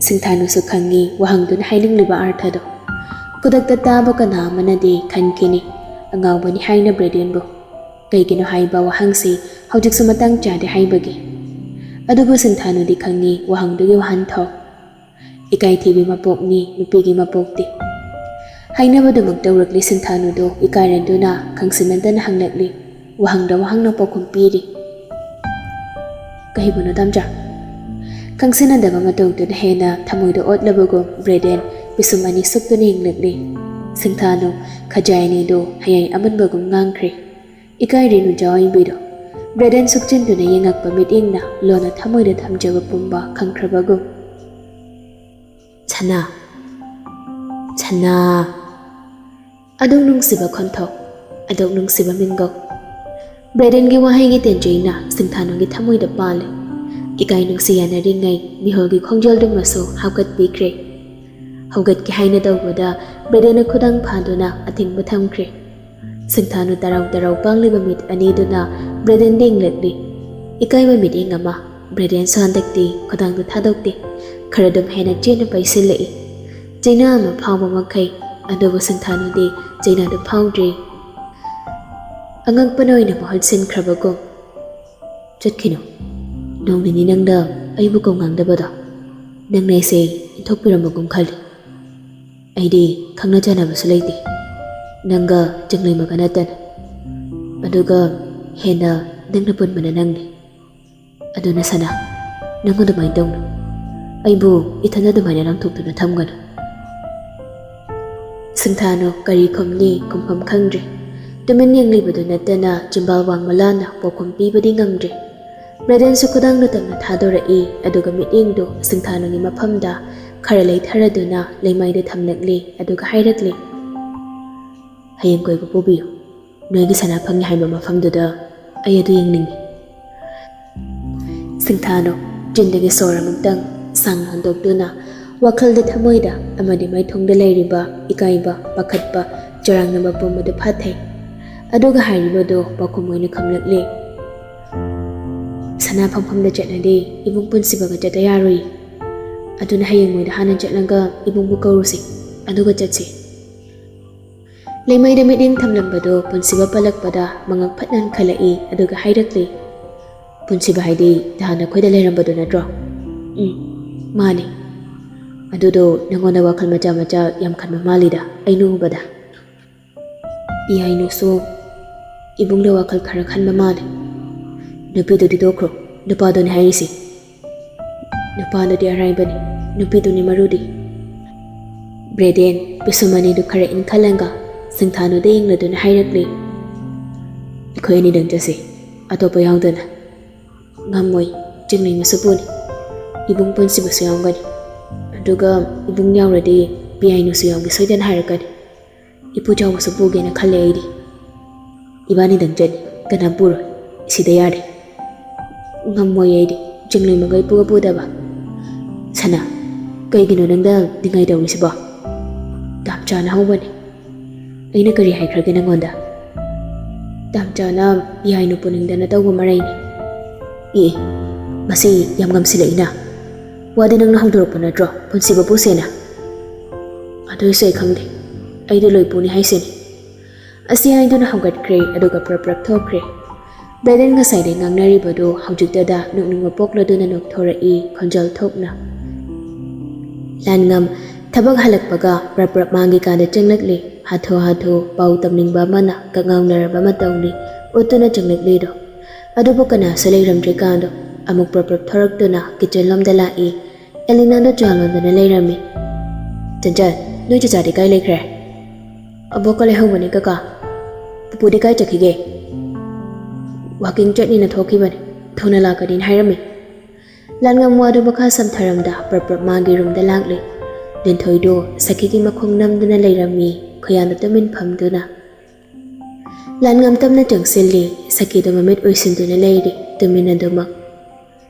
ꯁꯤꯡꯊꯥꯅꯨꯁꯨ ꯈꯪꯉꯤ ꯋꯥꯍꯪꯗꯨꯅ ꯍꯥꯏꯅꯤꯡꯂꯤꯕ ꯑꯥꯔꯊꯗꯣ꯫ ꯈꯨꯗꯛꯇ ꯇꯥꯕ ꯀꯅꯥ ꯑꯃꯅꯗꯤ ꯈꯟꯈꯤꯅꯤ, ꯑꯉꯥꯎꯕꯅꯤ ꯍꯥꯏꯅ ꯕ꯭ꯔꯦꯗꯦꯟꯕꯨ꯫ ꯀꯩꯒꯤꯅꯣ ꯍꯥꯏꯕ ꯋꯥꯍꯪꯁꯤ ꯍꯧꯖꯤꯛꯁꯨ ꯃꯇꯥꯡ ꯆꯥꯗꯦ ꯍꯥꯏꯕꯒꯤ꯫ ꯑꯗꯨꯕꯨ ꯁꯤꯡꯊꯥꯅꯨꯗꯤ ꯈꯪꯉꯤ ꯋꯥꯍꯪꯗꯨꯒꯤ ꯋꯥꯍꯟꯊꯣꯛ꯫ ꯏꯀꯥꯏꯊꯤꯕꯤ ꯃꯄꯣꯛꯅꯤ ꯅꯨꯄꯤꯒꯤ ꯃꯄꯣꯛꯇꯤ꯫ ꯍꯥꯏꯅꯕꯗꯨꯃꯛ ꯇꯧꯔꯛꯂꯤ ꯁꯤꯡꯊꯥꯅꯨꯗꯨ ꯏꯀꯥꯏꯔꯟꯗꯨꯅ ꯈꯪꯁꯤꯟꯅꯗꯅ ꯍꯪꯂꯛꯂꯤ꯫ ꯋꯥꯍꯪꯗ ꯋꯥꯍꯪꯅ ꯄꯥꯎꯈꯨꯝ ꯄꯤꯔꯤ꯫ "ꯀꯩꯕꯨꯅꯣ ꯇꯥꯝꯆꯥ?" ꯈꯪꯁꯤꯟꯅꯗꯕ ꯃꯇꯧꯗꯨꯅ ꯍꯦꯟꯅ ꯊꯃꯣꯏꯗ ꯑꯣꯠꯂꯕꯒꯨꯝ ꯕ꯭ꯔꯦꯗꯦꯟ ꯄꯤꯁꯨꯝ ꯑꯅꯤ ꯁꯨꯛꯇꯨꯅ ꯌꯦꯡꯂꯛꯂꯤ꯫ ꯁꯤꯡꯊꯥꯅꯨ ꯈꯖꯥꯏ ꯑꯅꯤꯗꯨ ꯍꯌꯥꯏ ꯑꯃꯨꯟꯕꯒꯨꯝ ꯉꯥꯡꯈ꯭ꯔꯦ꯫ "ꯏꯀꯥꯏꯔꯦ ꯅꯨꯖꯥ ꯑꯣꯏꯕꯤꯗꯣ꯫" ꯕ꯭ꯔꯦꯗꯦꯟ ꯁꯨꯛꯆꯤꯟꯗꯨꯅ ꯌꯦꯡꯉꯛꯄ ꯃꯤꯠꯌꯦꯡꯅ ꯂꯣꯟꯅ ꯊꯃꯣꯏꯗ ꯊꯝꯖꯕ ꯄꯨꯝꯕ ꯈꯪꯈ꯭ꯔꯕꯒꯨꯝ꯫ "ꯁꯅꯥ, ꯁꯅꯥ꯫" ꯑꯗꯨꯛ ꯅꯨꯡꯁꯤꯕ ꯈꯣꯟꯊꯣꯛ, ꯑꯗꯨꯛ ꯅꯨꯡꯁꯤꯕ ꯃꯤꯡꯒꯧ꯫ ꯕ꯭ꯔꯦꯗꯦꯟꯒꯤ ꯋꯥꯍꯩꯒꯤ ꯇꯦꯟꯖꯩꯅ ꯁꯤꯡꯊꯥꯅꯨꯒꯤ ꯊꯃꯣꯏꯗ ꯄꯥꯜꯂꯤ꯫ ꯏꯀꯥꯏ ꯅꯨꯡꯁꯤ ꯌꯥꯅꯔꯤꯉꯩ ꯃꯤꯍꯨꯜꯒꯤ ꯈꯣꯡꯖꯦꯜꯗꯨꯃꯁꯨ ꯍꯥꯞꯀꯠꯄꯤꯈ꯭ꯔꯦ꯫ ꯍꯧꯒꯠꯀꯦ ꯍꯥꯏꯅ ꯇꯧꯕꯗ ꯕ꯭ꯔꯦꯗꯦꯟꯅ ꯈꯨꯗꯥꯡ ꯐꯥꯗꯨꯅ ꯑꯊꯤꯡꯕ ꯊꯝꯈ꯭ꯔꯦ꯫ ꯁꯤꯡꯊꯥꯅꯨ ꯇꯔꯥꯎ ꯇꯔꯥꯎ ꯄꯥꯡꯂꯤꯕ ꯃꯤꯠ ꯑꯅꯤꯗꯨꯅ ꯕ꯭ꯔꯦꯗꯦꯟꯗ ꯌꯦꯡꯂꯛꯂꯤ꯫ ꯏꯀꯥꯏꯕ ꯃꯤꯠꯌꯦꯡ ꯑꯃ꯫ ꯕ꯭ꯔꯦꯗꯦꯟꯁꯨ ꯍꯟꯗꯛꯇꯤ ꯈꯨꯗꯥꯡꯗꯨ ꯊꯥꯗꯣꯛꯇꯦ꯫ ꯈꯔ ꯑꯗꯨꯝ ꯍꯦꯟꯅ ꯆꯦꯠꯅ ꯄꯩꯁꯤꯜꯂꯛꯏ꯫ ꯆꯩꯅꯥ ꯑꯃ ꯐꯥꯎꯕ ꯃꯈꯩ꯫ ꯑꯗꯨꯕꯨ ꯁꯤꯡꯊꯥꯅꯨꯗꯤ ꯆꯩꯅꯥꯗꯨ ꯐꯥꯎꯗ꯭ꯔꯤ꯫ ꯑꯉꯛꯄꯅ ꯑꯣꯏꯅ ꯃꯍꯨꯠ ꯁꯤꯟꯈ꯭ꯔꯕꯒꯨꯝ꯫ "ꯆꯠꯈꯤꯅꯨ꯫ ꯅꯣꯡ ꯅꯤꯅꯤ ꯅꯪꯅ ꯑꯩꯕꯨ ꯀꯧ ꯉꯥꯡꯗꯕꯗꯣ ꯅꯪꯅ ꯑꯩꯁꯦ ꯏꯟꯊꯣꯛꯄꯤꯔꯝꯕꯒꯨꯝ ꯈꯜꯂꯤ꯫ ꯑꯩꯗꯤ ꯈꯪꯅ ꯆꯥꯟꯅꯕꯁꯨ ꯂꯩꯇꯦ, ꯅꯪꯒ ꯆꯤꯡꯂꯩꯃꯒ ꯅꯠꯇꯅ꯫ ꯑꯗꯨꯒ ꯍꯦꯟꯅ ꯅꯪꯅ ꯄꯨꯟꯕꯅ ꯅꯪꯅꯤ꯫ ꯑꯗꯨꯅ ꯁꯅꯥ, ꯅꯪ ꯑꯗꯨꯃꯥꯏꯅ ꯇꯧꯅꯨ꯫ ꯑꯩꯕꯨ ꯏꯊꯟꯗ ꯑꯗꯨꯃꯥꯏꯅ ꯂꯪꯊꯣꯛꯇꯨꯅ ꯊꯝꯒꯅꯨ꯫" ꯁꯤꯡꯊꯥꯅꯨ ꯀꯔꯤ ꯈꯨꯝꯅꯤ, ꯈꯨꯝꯐꯝ ꯈꯪꯗ꯭ꯔꯦ꯫ ꯇꯨꯃꯤꯟ ꯌꯦꯡꯂꯤꯕꯗꯨ ꯅꯠꯇꯅ ꯆꯤꯝꯕꯥꯜ ꯋꯥꯡꯃ ꯂꯥꯟꯅ ꯄꯥꯎꯈꯨꯝ ꯄꯤꯕꯗꯤ ꯉꯝꯗ꯭ꯔꯦ꯫ ꯕ꯭ꯔꯦꯗꯦꯟꯁꯨ ꯈꯨꯗꯥꯡꯗꯨ ꯇꯞꯅ ꯊꯥꯗꯣꯔꯛꯏ, ꯑꯗꯨꯒ ꯃꯤꯠꯌꯦꯡꯗꯨ ꯁꯤꯡꯊꯥꯅꯨꯒꯤ ꯃꯐꯝꯗ ꯈꯔ ꯂꯩꯊꯔꯗꯨꯅ ꯂꯩꯃꯥꯏꯗ ꯊꯝꯂꯛꯂꯤ, ꯑꯗꯨꯒ ꯍꯥꯏꯔꯛꯂꯤ, "ꯍꯌꯦꯡ ꯀꯣꯏꯕ ꯄꯨꯕꯤꯌꯨ꯫ ꯅꯣꯏꯒꯤ ꯁꯅꯥ ꯐꯪꯉꯤ ꯍꯥꯏꯕ ꯃꯐꯝꯗꯨꯗ ꯑꯩ ꯑꯗꯨ ꯌꯦꯡꯅꯤꯡꯉꯤ꯫" ꯁꯤꯡꯊꯥꯅꯨ ꯆꯤꯟꯗꯒꯤ ꯁꯣꯔ ꯑꯃꯨꯛꯇꯪ ꯁꯥꯡꯅ ꯍꯣꯟꯗꯣꯛꯇꯨꯅ ꯋꯥꯈꯜꯗ, ꯊꯃꯣꯏꯗ ꯑꯃꯗꯤ ꯃꯥꯏꯊꯣꯡꯗ ꯂꯩꯔꯤꯕ ꯏꯀꯥꯏꯕ, ꯄꯥꯈꯠꯄ, ꯆꯔꯥꯡꯅꯕ ꯄꯨꯝꯕꯗꯨ ꯐꯥꯊꯩ꯫ ꯑꯗꯨꯒ ꯍꯥꯏꯔꯤꯕꯗꯨ ꯄꯥꯎꯈꯨꯝ ꯑꯣꯏꯅ ꯈꯨꯝꯂꯛꯂꯤ, "ꯁꯅꯥ ꯐꯪꯐꯝꯗ ꯆꯠꯂꯗꯤ ꯏꯕꯨꯡ ꯄꯨꯟꯁꯤꯕꯒ ꯆꯠꯇ ꯌꯥꯔꯣꯏ꯫ ꯑꯗꯨꯅ ꯍꯌꯦꯡ ꯃꯣꯏꯗ ꯍꯥꯟꯅ ꯆꯠꯂꯒ ꯏꯕꯨꯡꯕꯨ ꯀꯧꯔꯨꯁꯤ, ꯑꯗꯨꯒ ꯆꯠꯁꯤ꯫" ꯂꯩꯃꯥꯏꯗ ꯃꯤꯠꯌꯦꯡ ꯊꯝꯂꯝꯕꯗꯨ ꯄꯨꯟꯁꯤꯕ ꯄꯜꯂꯛꯄꯗ ꯃꯉꯛ ꯐꯠ ꯍꯟꯈꯠꯂꯛꯏ, ꯑꯗꯨꯒ ꯍꯥꯏꯔꯛꯂꯤ, "ꯄꯨꯟꯁꯤꯕ ꯍꯥꯏꯗꯤ ꯅꯍꯥꯟ ꯑꯩꯈꯣꯏꯗ ꯂꯩꯔꯝꯕꯗꯨ ꯅꯠꯇ꯭ꯔꯣ?" "ꯎꯝ, ꯃꯥꯅꯤ꯫ ꯑꯗꯨꯗꯣ ꯅꯪꯉꯣꯟꯗ ꯋꯥꯈꯜ ꯃꯆꯥ ꯃꯆꯥ ꯌꯥꯝ ꯈꯟꯕ ꯃꯥꯜꯂꯤꯗ ꯑꯩꯅ ꯎꯕꯗ꯫ ꯄꯤꯌꯥꯏꯅꯨꯁꯨ ꯏꯕꯨꯡꯗ ꯋꯥꯈꯜ ꯈꯔ ꯈꯟꯕ ꯃꯥꯜꯂꯤ꯫" "ꯅꯨꯄꯤꯗꯨꯗꯤ ꯇꯣꯛꯈ꯭ꯔꯣ, ꯅꯨꯄꯥꯗꯨꯅꯤ ꯍꯥꯏꯔꯤꯁꯤ꯫ ꯅꯨꯄꯥꯗꯨꯗꯤ ꯑꯔꯥꯏꯕꯅꯤ, ꯅꯨꯄꯤꯗꯨꯅꯤ ꯃꯔꯨꯗꯤ꯫" ꯕ꯭ꯔꯦꯗꯦꯟ ꯄꯤꯁꯨꯝ ꯑꯅꯤꯗꯨ ꯈꯔ ꯏꯟꯈꯠꯂꯒ ꯁꯤꯡꯊꯥꯅꯨꯗ ꯌꯦꯡꯂꯗꯨꯅ ꯍꯥꯏꯔꯛꯂꯤ, "ꯑꯩꯈꯣꯏ ꯑꯅꯤꯗꯪ ꯆꯠꯁꯤ, ꯑꯇꯣꯞꯄ ꯌꯥꯎꯗꯅ꯫" "ꯉꯝꯃꯣꯏ, ꯆꯤꯡꯂꯩꯃꯁꯨ ꯄꯨꯅꯤ, ꯏꯕꯨꯡ ꯄꯨꯟꯁꯤꯕꯁꯨ ꯌꯥꯎꯒꯅꯤ꯫ ꯑꯗꯨꯒ ꯏꯕꯨꯡ ꯌꯥꯎꯔꯗꯤ ꯄꯤꯌꯥꯏꯅꯨꯁꯨ ꯌꯥꯎꯒꯦ ꯁꯣꯏꯗꯅ ꯍꯥꯏꯔꯛꯀꯅꯤ꯫ ꯏꯄꯨ ꯆꯥꯎꯕꯁꯨ ꯄꯨꯒꯦꯅ ꯈꯜꯂꯦ ꯑꯩꯗꯤ꯫ ꯏꯕꯥꯅꯤꯗꯪ ꯆꯠꯅꯤ, ꯀꯅꯥꯝ ꯄꯨꯔꯣꯏ, ꯁꯤꯗ ꯌꯥꯔꯦ꯫" "ꯉꯝꯃꯣꯏ ꯑꯩꯗꯤ, ꯆꯤꯡꯂꯤ ꯃꯈꯩ ꯄꯨꯒ ꯄꯨꯗꯕ꯫ "ꯁꯅꯥ, ꯀꯩꯒꯤꯅꯣ ꯅꯪꯗ ꯅꯤꯡꯉꯥꯏ ꯇꯧꯔꯤꯁꯤꯕꯣ? ꯇꯥꯝꯆꯥꯅ ꯍꯧꯕꯅꯤ꯫ "ꯑꯩꯅ ꯀꯔꯤ ꯍꯥꯏꯈ꯭ꯔꯒꯦ ꯅꯪꯉꯣꯟꯗ?" "ꯇꯥꯝꯆꯥꯅ ꯌꯥꯏꯅ ꯄꯨꯅꯤꯡꯗꯅ ꯇꯧꯕ ꯃꯔꯩꯅꯤ"꯫ "ꯑꯦ, ꯃꯁꯤ ꯌꯥꯝ ꯉꯝꯁꯤꯜꯂꯛꯏꯅ꯫ ꯋꯥꯗꯤ ꯅꯪꯅ ꯍꯧꯗꯣꯔꯛꯄ ꯅꯠꯇ꯭ꯔꯣ, ꯄꯨꯟꯁꯤ ꯃꯄꯨꯁꯦꯅ?" "ꯑꯗꯨꯏꯁꯨ ꯑꯩ ꯈꯪꯗꯦ, ꯑꯩꯗꯤ ꯂꯣꯏ ꯄꯨꯅꯤ ꯍꯥꯏꯁꯤꯅꯤ"꯫ ꯑꯁꯤ ꯍꯥꯏꯗꯨꯅ ꯍꯧꯒꯠꯈ꯭ꯔꯦ, ꯑꯗꯨꯒ ꯄ꯭ꯔꯞ ꯄ꯭ꯔꯞ ꯊꯣꯛꯈ꯭ꯔꯦ꯫ ꯕ꯭ꯔꯦꯗꯟ ꯉꯁꯥꯏꯗꯩ ꯉꯥꯡꯅꯔꯤꯕꯗꯨ ꯍꯧꯖꯤꯛꯇꯗ ꯅꯣꯛꯅꯤꯡꯕ ꯄꯣꯛꯂꯗꯨꯅ ꯅꯣꯛꯊꯣꯔꯛꯏ, ꯈꯣꯟꯖꯦꯜ ꯊꯣꯛꯅ꯫ ꯂꯥꯟꯉꯝ ꯊꯕꯛ ꯍꯜꯂꯛꯄꯒ ꯄ꯭ꯔꯞ ꯄ꯭ꯔꯞ ꯃꯥꯒꯤ ꯀꯥꯗ ꯆꯪꯂꯛꯂꯤ꯫ ꯍꯥꯊꯨ ꯍꯥꯊꯨ ꯄꯥꯎ ꯇꯝꯅꯤꯡꯕ ꯑꯃꯅ ꯀꯛꯉꯥꯎꯅꯔꯕ ꯃꯇꯧꯅꯤ ꯎꯠꯇꯨꯅ ꯆꯪꯂꯛꯂꯤꯗꯣ꯫ ꯑꯗꯨꯕꯨ ꯀꯅꯥꯁꯨ ꯂꯩꯔꯝꯗ꯭ꯔꯤꯀꯥꯟꯗꯣ ꯑꯃꯨꯛ ꯄ꯭ꯔꯞ ꯄ꯭ꯔꯞ ꯊꯣꯔꯛꯇꯨꯅ ꯀꯤꯆꯟ ꯂꯣꯝꯗ ꯂꯥꯛꯏ꯫ ꯑꯦꯂꯤꯅꯥꯗꯣ ꯆꯥ ꯂꯣꯟꯗꯨꯅ ꯂꯩꯔꯝꯃꯤ꯫ "ꯆꯟꯆꯟ, ꯅꯣꯏ ꯆꯆꯥꯗꯤ ꯀꯥꯏ ꯂꯩꯈ꯭ꯔꯦ?" "ꯑꯕꯣꯛꯀ ꯂꯩꯍꯧꯕꯅꯦ ꯀꯀꯥ"꯫ "ꯄꯨꯄꯨꯗꯤ ꯀꯥꯏ ꯆꯠꯈꯤꯒꯦ?" "ꯋꯥꯀꯤꯡ ꯆꯠꯅꯤꯅ ꯊꯣꯛꯈꯤꯕꯅꯦ, ꯊꯨꯅ ꯂꯥꯛꯀꯅꯤꯅ ꯍꯥꯏꯔꯝꯃꯤ"꯫ ꯂꯥꯟꯉꯝ ꯋꯥꯗꯨ ꯃꯈꯥ ꯁꯝꯊꯔꯝꯗ ꯄ꯭ꯔꯞ ꯄ꯭ꯔꯞ ꯃꯥꯒꯤ ꯔꯨꯝꯗ ꯂꯥꯛꯂꯤ꯫ ꯂꯤꯟꯊꯣꯏꯗꯨ ꯁꯈꯤꯒꯤ ꯃꯈꯣꯡ ꯅꯝꯗꯨꯅ ꯂꯩꯔꯝꯃꯤ, ꯈꯨꯌꯥꯟꯗ ꯇꯨꯃꯤꯟ ꯐꯝꯗꯨꯅ꯫ ꯂꯥꯟꯉꯝ ꯇꯞꯅ ꯆꯪꯁꯤꯜꯂꯤ, ꯁꯈꯤꯗꯨ ꯃꯃꯤꯠ ꯎꯏꯁꯤꯟꯗꯨꯅ ꯂꯩꯔꯤ, ꯇꯨꯃꯤꯟ ꯑꯗꯨꯃꯛ꯫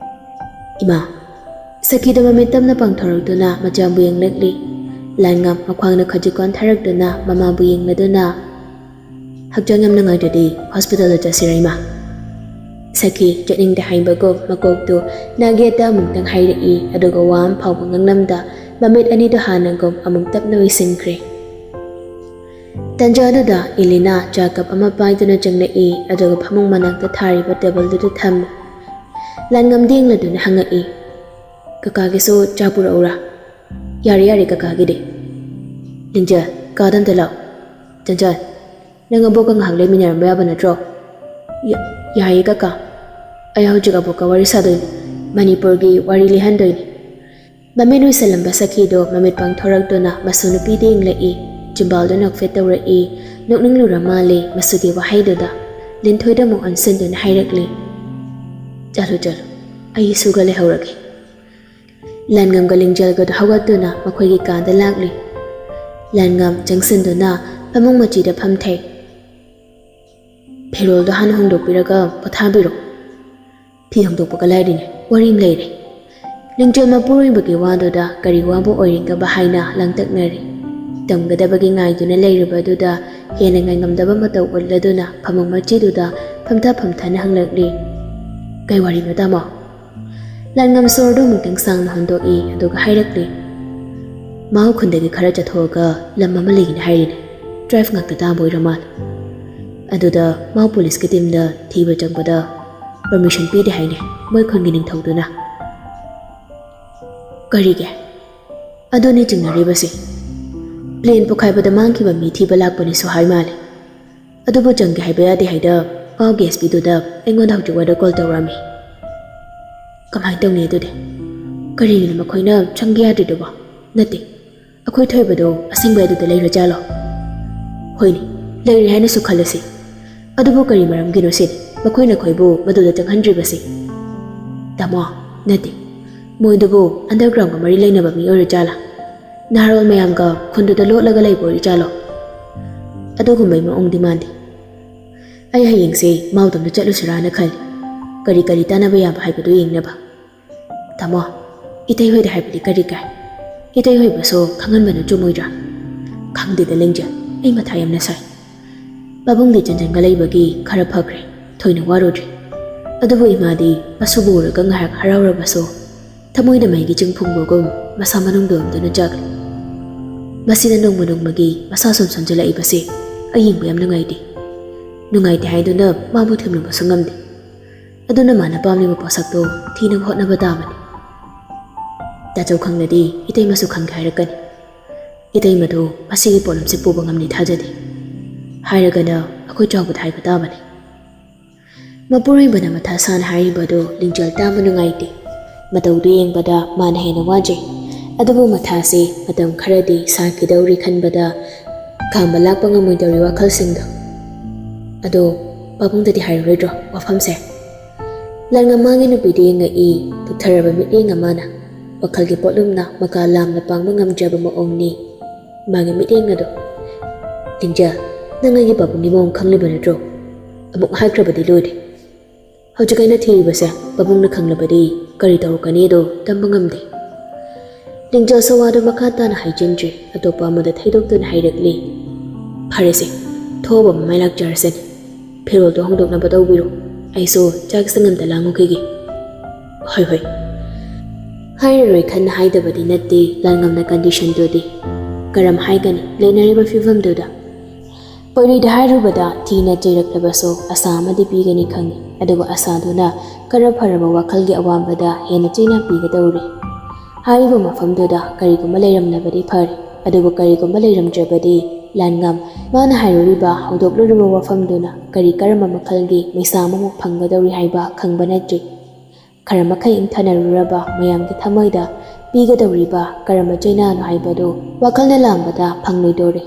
"ꯏꯃꯥ"꯫ ꯁꯈꯤꯗꯨ ꯃꯃꯤꯠ ꯇꯞꯅ ꯄꯥꯡꯊꯣꯔꯛꯇꯨꯅ ꯃꯆꯥꯕꯨ ꯌꯦꯡꯂꯛꯂꯤ꯫ ꯂꯥꯟꯉꯝ ꯃꯈ꯭ꯋꯥꯡꯅ ꯈꯖꯤꯛ ꯀꯣꯟꯊꯔꯛꯇꯨꯅ ꯃꯃꯥꯕꯨ ꯌꯦꯡꯂꯗꯨꯅ, "ꯍꯛꯆꯥꯡ ꯌꯥꯝ ꯅꯨꯡꯉꯥꯏꯇ꯭ꯔꯗꯤ ꯍꯣꯁꯄꯤꯇꯥꯜꯗ ꯆꯠꯁꯤꯔ ꯏꯃꯥ?" ꯁꯈꯤ ꯆꯠꯅꯤꯡꯗꯦ ꯍꯥꯏꯕꯒꯨꯝ ꯃꯀꯣꯛꯇꯨ ꯅꯥꯒꯦꯠꯇ ꯑꯃꯨꯛꯇꯪ ꯍꯥꯏꯔꯛꯏ, ꯑꯗꯨꯒ ꯋꯥ ꯑꯃ ꯐꯥꯎꯕ ꯉꯥꯡꯂꯝꯗ ꯃꯃꯤꯠ ꯑꯅꯤꯗꯨ ꯍꯥꯟꯅꯒꯨꯝ ꯑꯃꯨꯛ ꯇꯞꯅ ꯎꯏꯁꯤꯟꯈ꯭ꯔꯦ꯫ ꯇꯟꯖꯥꯗꯨꯗ ꯏꯂꯤꯅꯥ ꯆꯥ ꯀꯞ ꯑꯃ ꯄꯥꯏꯗꯨꯅ ꯆꯪꯂꯛꯏ, ꯑꯗꯨꯒ ꯐꯃꯨꯡ ꯃꯅꯥꯛꯇ ꯊꯥꯔꯤꯕ ꯇꯦꯕꯜꯗꯨꯗ ꯊꯝꯃꯤ꯫ ꯂꯥꯟꯉꯝꯗ ꯌꯦꯡꯂꯗꯨꯅ ꯍꯪꯉꯛꯏ, "ꯀꯀꯥꯒꯤꯁꯨ ꯆꯥ ꯄꯨꯔꯛꯎꯔꯥ?" "ꯌꯥꯔꯦ, ꯌꯥꯔꯦ ꯀꯀꯥꯒꯤꯗꯤ꯫ ꯂꯤꯟꯖꯦꯜ, ꯀꯥꯗ ꯑꯝꯇ ꯂꯥꯛꯑꯣ꯫ ꯆꯟꯆꯟ, ꯅꯪ ꯑꯕꯣꯛꯀ ꯉꯥꯏꯍꯥꯛ ꯂꯩꯃꯤꯟꯅꯔꯝꯕ ꯌꯥꯕ ꯅꯠꯇ꯭ꯔꯣ?" "ꯌꯥ-, ꯌꯥꯏꯌꯦ ꯀꯀꯥ꯫ ꯑꯩ ꯍꯧꯖꯤꯛ ꯑꯕꯣꯛꯀ ꯋꯥꯔꯤ ꯁꯥꯗꯣꯏꯅꯤ꯫ ꯃꯅꯤꯄꯨꯔꯒꯤ ꯋꯥꯔꯤ ꯂꯤꯍꯟꯗꯣꯏꯅꯤ"꯫ ꯃꯃꯤꯠ ꯎꯏꯁꯜꯂꯝꯕ ꯁꯈꯤꯗꯣ ꯃꯃꯤꯠ ꯄꯥꯡꯊꯣꯔꯛꯇꯨꯅ ꯃꯁꯨ ꯅꯨꯄꯤꯗ ꯌꯦꯡꯂꯛꯏ꯫ ꯆꯤꯝꯕꯥꯜꯗꯨ ꯅꯣꯛꯐꯦꯠ ꯇꯧꯔꯛꯏ꯫ ꯅꯣꯛꯅꯤꯡꯂꯨꯔ ꯃꯥꯜꯂꯦ ꯃꯁꯨꯒꯤ ꯋꯥꯍꯩꯗꯨꯗ꯫ ꯂꯤꯟꯊꯣꯏꯗ ꯑꯃꯨꯛ ꯑꯣꯟꯁꯤꯟꯗꯨꯅ ꯍꯥꯏꯔꯛꯂꯤ, "ꯆꯠꯂꯨ, ꯆꯠꯂꯨ, ꯑꯩ ꯏꯁꯨꯒ ꯂꯩꯍꯧꯔꯒꯦ"꯫ ꯂꯥꯟꯉꯝꯒ ꯂꯤꯡꯖꯦꯜꯒꯗꯨ ꯍꯧꯒꯠꯇꯨꯅ ꯃꯈꯣꯏꯒꯤ ꯀꯥꯗ ꯂꯥꯛꯂꯤ꯫ ꯂꯥꯟꯉꯝ ꯆꯪꯁꯤꯟꯗꯨꯅ ꯐꯃꯨꯡ ꯃꯆꯤꯗ ꯐꯝꯊꯩ꯫ "ꯐꯤꯔꯣꯜꯗꯣ ꯍꯥꯟꯅ ꯍꯣꯡꯗꯣꯛꯄꯤꯔꯒ ꯄꯣꯊꯥꯕꯤꯔꯣ"꯫ "ꯐꯤ ꯍꯣꯡꯗꯣꯛꯄꯒ ꯂꯥꯏꯔꯤꯅꯦ, ꯋꯥꯔꯤ ꯑꯃ ꯂꯩꯔꯦ꯫ ꯂꯤꯡꯖꯦꯜ ꯃꯄꯨꯔꯣꯏꯕꯒꯤ ꯋꯥꯗꯨꯗ ꯀꯔꯤ ꯋꯥꯕꯨ ꯑꯣꯏꯔꯤꯒꯕ ꯍꯥꯏꯅ ꯂꯥꯡꯇꯛꯅꯔꯤ꯫ ꯇꯝꯒꯗꯕꯒꯤ ꯉꯥꯏꯗꯨꯅ ꯂꯩꯔꯤꯕꯗꯨꯗ ꯍꯦꯟꯅ ꯉꯥꯏꯉꯝꯗꯕ ꯃꯇꯧ ꯎꯠꯂꯗꯨꯅ ꯐꯃꯨꯡ ꯃꯆꯤꯗꯨꯗ ꯐꯝꯊ ꯐꯝꯊꯅ ꯍꯪꯂꯛꯂꯤ, "ꯀꯩ ꯋꯥꯔꯤꯅꯣ, ꯇꯥꯃꯣ?" ꯂꯥꯟꯉꯝ ꯁꯣꯔꯗꯨ ꯑꯃꯨꯛꯇꯪ ꯁꯥꯡꯅ ꯍꯣꯟꯗꯣꯛꯏ, ꯑꯗꯨꯒ ꯍꯥꯏꯔꯛꯂꯤ, "ꯃꯥꯎ ꯈꯨꯟꯗꯒꯤ ꯈꯔ ꯆꯠꯊꯣꯛꯑꯒ ꯂꯝ ꯑꯃ ꯂꯩꯒꯅꯤ ꯍꯥꯏꯔꯤꯅꯦ꯫ ꯇ꯭ꯔꯥꯏꯐ ꯉꯥꯛꯇ ꯇꯥꯕ ꯑꯣꯏꯔ ꯃꯥꯜꯂꯦ꯫ ꯑꯗꯨꯗ ꯃꯥꯎ ꯄꯨꯂꯤꯁꯀꯤ ꯇꯤꯝꯗ ꯊꯤꯕ ꯆꯪꯕꯗ ꯄꯔꯃꯤꯁꯟ ꯄꯤꯗꯦ ꯍꯥꯏꯅꯦ, ꯃꯣꯏ ꯈꯨꯟꯒꯤ ꯅꯤꯡꯊꯧꯗꯨꯅ꯫" "ꯀꯔꯤꯒꯤ?" "ꯑꯗꯨꯅꯤ ꯆꯤꯡꯅꯔꯤꯕꯁꯤ꯫ ꯄ꯭ꯂꯦꯟ ꯄꯣꯈꯥꯏꯕꯗ ꯃꯥꯡꯈꯤꯕ ꯃꯤ ꯊꯤꯕ ꯂꯥꯛꯄꯅꯤꯁꯨ ꯍꯥꯏ ꯃꯥꯜꯂꯦ꯫ ꯑꯗꯨꯕꯨ ꯆꯪꯒꯦ ꯍꯥꯏꯕ ꯌꯥꯗꯦ ꯍꯥꯏꯗ ꯃꯥꯎꯒꯤ ꯑꯦꯁ ꯄꯤꯗꯨꯗ ꯑꯩꯉꯣꯟꯗ ꯍꯧꯖꯤꯛ ꯋꯥꯏꯗ ꯀꯣꯜ ꯇꯧꯔꯛꯑꯝꯃꯤ꯫" "ꯀꯃꯥꯏꯅ ꯇꯧꯅꯤ ꯑꯗꯨꯗꯤ? ꯀꯔꯤꯒꯤꯅꯣ ꯃꯈꯣꯏꯅ ꯆꯪꯒꯦ ꯌꯥꯗ꯭ꯔꯤꯗꯨꯕꯣ? ꯅꯠꯇꯦ, ꯑꯩꯈꯣꯏ ꯊꯣꯏꯕꯗꯣ ꯑꯁꯦꯡꯕ ꯑꯗꯨꯗ ꯂꯩꯔ ꯖꯥꯠꯂꯣ?" "ꯍꯣꯏꯅꯦ, ꯂꯩꯔꯦ ꯍꯥꯏꯅꯁꯨ ꯈꯜꯂꯁꯤ꯫ ꯑꯗꯨꯕꯨ ꯀꯔꯤ ꯃꯔꯝꯒꯤꯅꯣ ꯁꯤꯅꯤ ꯃꯈꯣꯏꯅ ꯑꯩꯈꯣꯏꯕꯨ ꯃꯗꯨꯗ ꯆꯪꯍꯟꯗ꯭ꯔꯤꯕꯁꯤ?" "ꯇꯥꯃꯣ, ꯅꯠꯇꯦ, ꯃꯣꯏꯗꯨꯕꯨ ꯑꯟꯗꯔꯒ꯭ꯔꯥꯎꯟꯒ ꯃꯔꯤ ꯂꯩꯅꯕ ꯃꯤ ꯑꯣꯏꯔ ꯖꯥꯠꯂꯥ? ꯅꯍꯥꯔꯣꯜ ꯃꯌꯥꯝꯒ ꯈꯨꯟꯗꯨꯗ ꯂꯣꯠꯂꯒ ꯂꯩꯕ ꯑꯣꯏꯔ ꯖꯥꯠꯂꯣ?" "ꯑꯗꯨꯒꯨꯝꯕꯩ ꯃꯑꯣꯡꯗꯤ ꯃꯥꯟꯗꯦ꯫ ꯑꯩ ꯍꯌꯦꯡꯁꯦ ꯃꯥꯎꯗꯝꯗ ꯆꯠꯂꯨꯁꯤꯔꯥꯅ ꯈꯜꯂꯤ, ꯀꯔꯤ ꯀꯔꯤ ꯇꯥꯟꯅꯕ ꯌꯥꯕ ꯍꯥꯏꯕꯗꯨ ꯌꯦꯡꯅꯕ꯫" "ꯇꯥꯃꯣ, ꯏꯇꯩ ꯍꯣꯏꯗ ꯍꯥꯏꯕꯗꯤ ꯀꯔꯤ ꯀꯥꯏ? ꯏꯇꯩ ꯍꯣꯏꯕꯨꯁꯨ ꯈꯪꯍꯟꯕꯅ ꯆꯨꯝꯃꯣꯏꯗ꯭ꯔꯥ?" "ꯈꯪꯗꯦꯗ ꯂꯤꯡꯖꯦꯜ, ꯑꯩ ꯃꯊꯥ ꯌꯥꯝꯅ ꯁꯥꯏ꯫ ꯄꯥꯕꯨꯡꯗꯤ ꯆꯟꯖꯟꯒ ꯂꯩꯕꯒꯤ ꯈꯔ ꯐꯈ꯭ꯔꯦ, ꯊꯣꯏꯅ ꯋꯥꯔꯨꯗ꯭ꯔꯦ꯫ ꯑꯗꯨꯕꯨ ꯏꯃꯥꯗꯤ ꯃꯁꯨꯕꯨ ꯎꯔꯒ ꯉꯥꯏꯍꯥꯛ ꯍꯔꯥꯎꯔꯕꯁꯨ ꯊꯃꯣꯏꯗ ꯃꯩꯒꯤ ꯆꯤꯡ ꯐꯨꯡꯕꯒꯨꯝ ꯃꯁꯥ ꯃꯅꯨꯡꯗꯣꯝꯗꯨꯅ ꯆꯥꯛꯂꯤ꯫ ꯃꯁꯤꯅ ꯅꯣꯡꯃ ꯅꯣꯡꯃꯒꯤ ꯃꯁꯥ ꯁꯨꯝ ꯁꯣꯟꯖꯜꯂꯛꯏꯕꯁꯦ ꯑꯩ ꯌꯦꯡꯕ ꯌꯥꯝ ꯅꯨꯡꯉꯥꯏꯇꯦ꯫ ꯅꯨꯡꯉꯥꯏꯇꯦ ꯍꯥꯏꯗꯨꯅ ꯃꯥꯕꯨ ꯊꯦꯝꯂꯨꯕꯁꯨ ꯉꯝꯗꯦ꯫ ꯑꯗꯨꯅ ꯃꯥꯅ ꯄꯥꯝꯂꯤꯕ ꯄꯣꯠꯁꯛꯇꯣ ꯊꯤꯅꯕ ꯍꯣꯠꯅꯕ ꯇꯥꯕꯅꯤ꯫ ꯇꯥꯆꯧ ꯈꯪꯂꯗꯤ ꯏꯇꯩꯃꯁꯨ ꯈꯪꯒꯦ ꯍꯥꯏꯔꯛꯀꯅꯤ꯫ ꯏꯇꯩꯃꯗꯨ ꯃꯁꯤꯒꯤ ꯄꯣꯠꯂꯨꯝꯁꯦ ꯄꯨꯕ ꯉꯝꯅꯤ ꯊꯥꯖꯗꯦ꯫ ꯍꯥꯏꯔꯒꯅ ꯑꯩꯈꯣꯏ ꯆꯥꯎꯕꯗ ꯍꯥꯏꯕ ꯇꯥꯕꯅꯤ꯫" ꯃꯄꯨꯔꯣꯏꯕꯅ ꯃꯊꯥ ꯁꯥꯅ ꯍꯥꯏꯔꯤꯕꯗꯨ ꯂꯤꯡꯖꯦꯜ ꯇꯥꯕ ꯅꯨꯡꯉꯥꯏꯇꯦ꯫ ꯃꯇꯧꯗꯨ ꯌꯦꯡꯕꯗ ꯃꯥꯅ ꯍꯦꯟꯅ ꯋꯥꯖꯩ꯫ ꯑꯗꯨꯕꯨ ꯃꯊꯥꯁꯤ ꯃꯇꯝ ꯈꯔꯗꯤ ꯁꯥꯈꯤꯗꯧꯔꯤ ꯈꯟꯕꯗ ꯈꯥꯝꯕ ꯂꯥꯛꯄ ꯉꯝꯃꯣꯏꯗꯧꯔꯤ ꯋꯥꯈꯜꯁꯤꯡꯗꯣ꯫ "ꯑꯗꯣ ꯄꯥꯕꯨꯡꯗꯗꯤ ꯍꯥꯏꯔꯔꯣꯏꯗ꯭ꯔꯣ ꯋꯥꯐꯝꯁꯦ?" ꯂꯥꯟꯉꯝ ꯃꯥꯒꯤ ꯅꯨꯄꯤꯗ ꯌꯦꯡꯉꯛꯏ, ꯇꯨꯊꯔꯕ ꯃꯤꯠꯌꯦꯡ ꯑꯃꯅ꯫ ꯋꯥꯈꯜꯒꯤ ꯄꯣꯠꯂꯨꯝꯅ ꯃꯀꯥ ꯂꯥꯝꯅ ꯄꯥꯡꯕ ꯉꯝꯗ꯭ꯔꯕ ꯃꯑꯣꯡꯅꯤ ꯃꯥꯒꯤ ꯃꯤꯠꯌꯦꯡ ꯑꯗꯣ꯫ "ꯂꯤꯡꯖꯦꯜ, ꯅꯪ ꯑꯩꯒꯤ ꯄꯥꯕꯨꯡꯒꯤ ꯃꯑꯣꯡ ꯈꯪꯂꯤꯕ ꯅꯠꯇ꯭ꯔꯣ? ꯑꯃꯨꯛ ꯍꯥꯏꯈ꯭ꯔꯕꯗꯤ ꯂꯣꯏꯔꯦ꯫" ꯍꯧꯖꯤꯛ ꯑꯩꯅ ꯊꯤꯔꯤꯕꯁꯦ ꯄꯥꯕꯨꯡꯅ ꯈꯪꯂꯕꯗꯤ ꯀꯔꯤ ꯇꯧꯔꯛꯀꯅꯤꯗꯣ ꯇꯝꯕ ꯉꯝꯗꯦ꯫ ꯂꯤꯡꯖꯦꯜꯁꯨ ꯋꯥꯗꯨ ꯃꯈꯥ ꯇꯥꯅ ꯍꯥꯏꯖꯤꯟꯗ꯭ꯔꯤ, ꯑꯇꯣꯞꯄ ꯑꯃꯗ ꯊꯩꯗꯣꯛꯇꯨꯅ ꯍꯥꯏꯔꯛꯂꯤ꯫ ꯐꯔꯦꯁꯦ, ꯊꯣꯛꯑꯕ ꯃꯃꯥꯏ ꯂꯥꯛꯆꯔꯁꯅꯤ꯫ ꯐꯤꯔꯣꯜꯗꯣ ꯍꯣꯡꯗꯣꯛꯅꯕ ꯇꯧꯕꯤꯔꯣ꯫ ꯑꯩꯁꯨ ꯆꯥꯛ ꯏꯁꯤꯡ ꯑꯝꯇ ꯂꯥꯡꯉꯨꯈꯤꯒꯦ꯫ ꯍꯣꯏ ꯍꯣꯏ꯫ ꯍꯥꯏꯔꯔꯣꯏ ꯈꯟꯅ ꯍꯥꯏꯗꯕꯗꯤ ꯅꯠꯇꯦ, ꯂꯥꯟꯉꯝꯅ ꯀꯟꯗꯤꯁꯟꯗꯨꯗꯤ꯫ ꯀꯔꯝ ꯍꯥꯏꯒꯅꯤ ꯂꯩꯅꯔꯤꯕ ꯐꯤꯕꯝꯗꯨꯗ? ꯄꯣꯏꯔꯩꯗ ꯍꯥꯏꯔꯨꯕꯗ ꯊꯤꯅ ꯆꯩꯔꯛꯂꯕꯁꯨ ꯑꯁꯥ ꯑꯃꯗꯤ ꯄꯤꯒꯅꯤ ꯈꯪꯏ꯫ ꯑꯗꯨꯕꯨ ꯑꯁꯥꯗꯨꯅ ꯈꯔ ꯐꯔꯕ ꯋꯥꯈꯜꯒꯤ ꯑꯋꯥꯡꯕꯗ ꯍꯦꯟꯅ ꯆꯩꯅ ꯄꯤꯒꯗꯧꯔꯤ꯫ ꯍꯥꯏꯔꯤꯕ ꯃꯐꯝꯗꯨꯗ ꯀꯔꯤꯒꯨꯝꯕ ꯂꯩꯔꯝꯂꯕꯗꯤ ꯐꯔꯦ, ꯑꯗꯨꯕꯨ ꯀꯔꯤꯒꯨꯝꯕ ꯂꯩꯔꯝꯗ꯭ꯔꯕꯗꯤ ꯂꯥꯟꯉꯝ ꯃꯥꯅ ꯍꯥꯏꯔꯨꯔꯤꯕ ꯍꯧꯗꯣꯛꯂꯨꯔꯤꯕ ꯋꯥꯐꯝꯗꯨꯅ ꯀꯔꯤ ꯀꯔꯝꯕ ꯃꯈꯜꯒꯤ ꯃꯩꯁꯥ ꯑꯃꯃꯨꯛ ꯐꯪꯒꯗꯧꯔꯤ ꯍꯥꯏꯕ ꯈꯪꯕ ꯅꯠꯇ꯭ꯔꯤ꯫ ꯈꯔ ꯃꯈꯩ ꯏꯪꯊꯅꯔꯨꯔꯕ ꯃꯌꯥꯝꯒꯤ ꯊꯃꯣꯏꯗ ꯄꯤꯒꯗꯧꯔꯤꯕ ꯀꯔꯝꯕ ꯆꯩꯅꯥꯅꯣ ꯍꯥꯏꯕꯗꯨ ꯋꯥꯈꯜꯅ ꯂꯥꯡꯕꯗ ꯐꯪꯂꯣꯏꯗꯧꯔꯤ꯫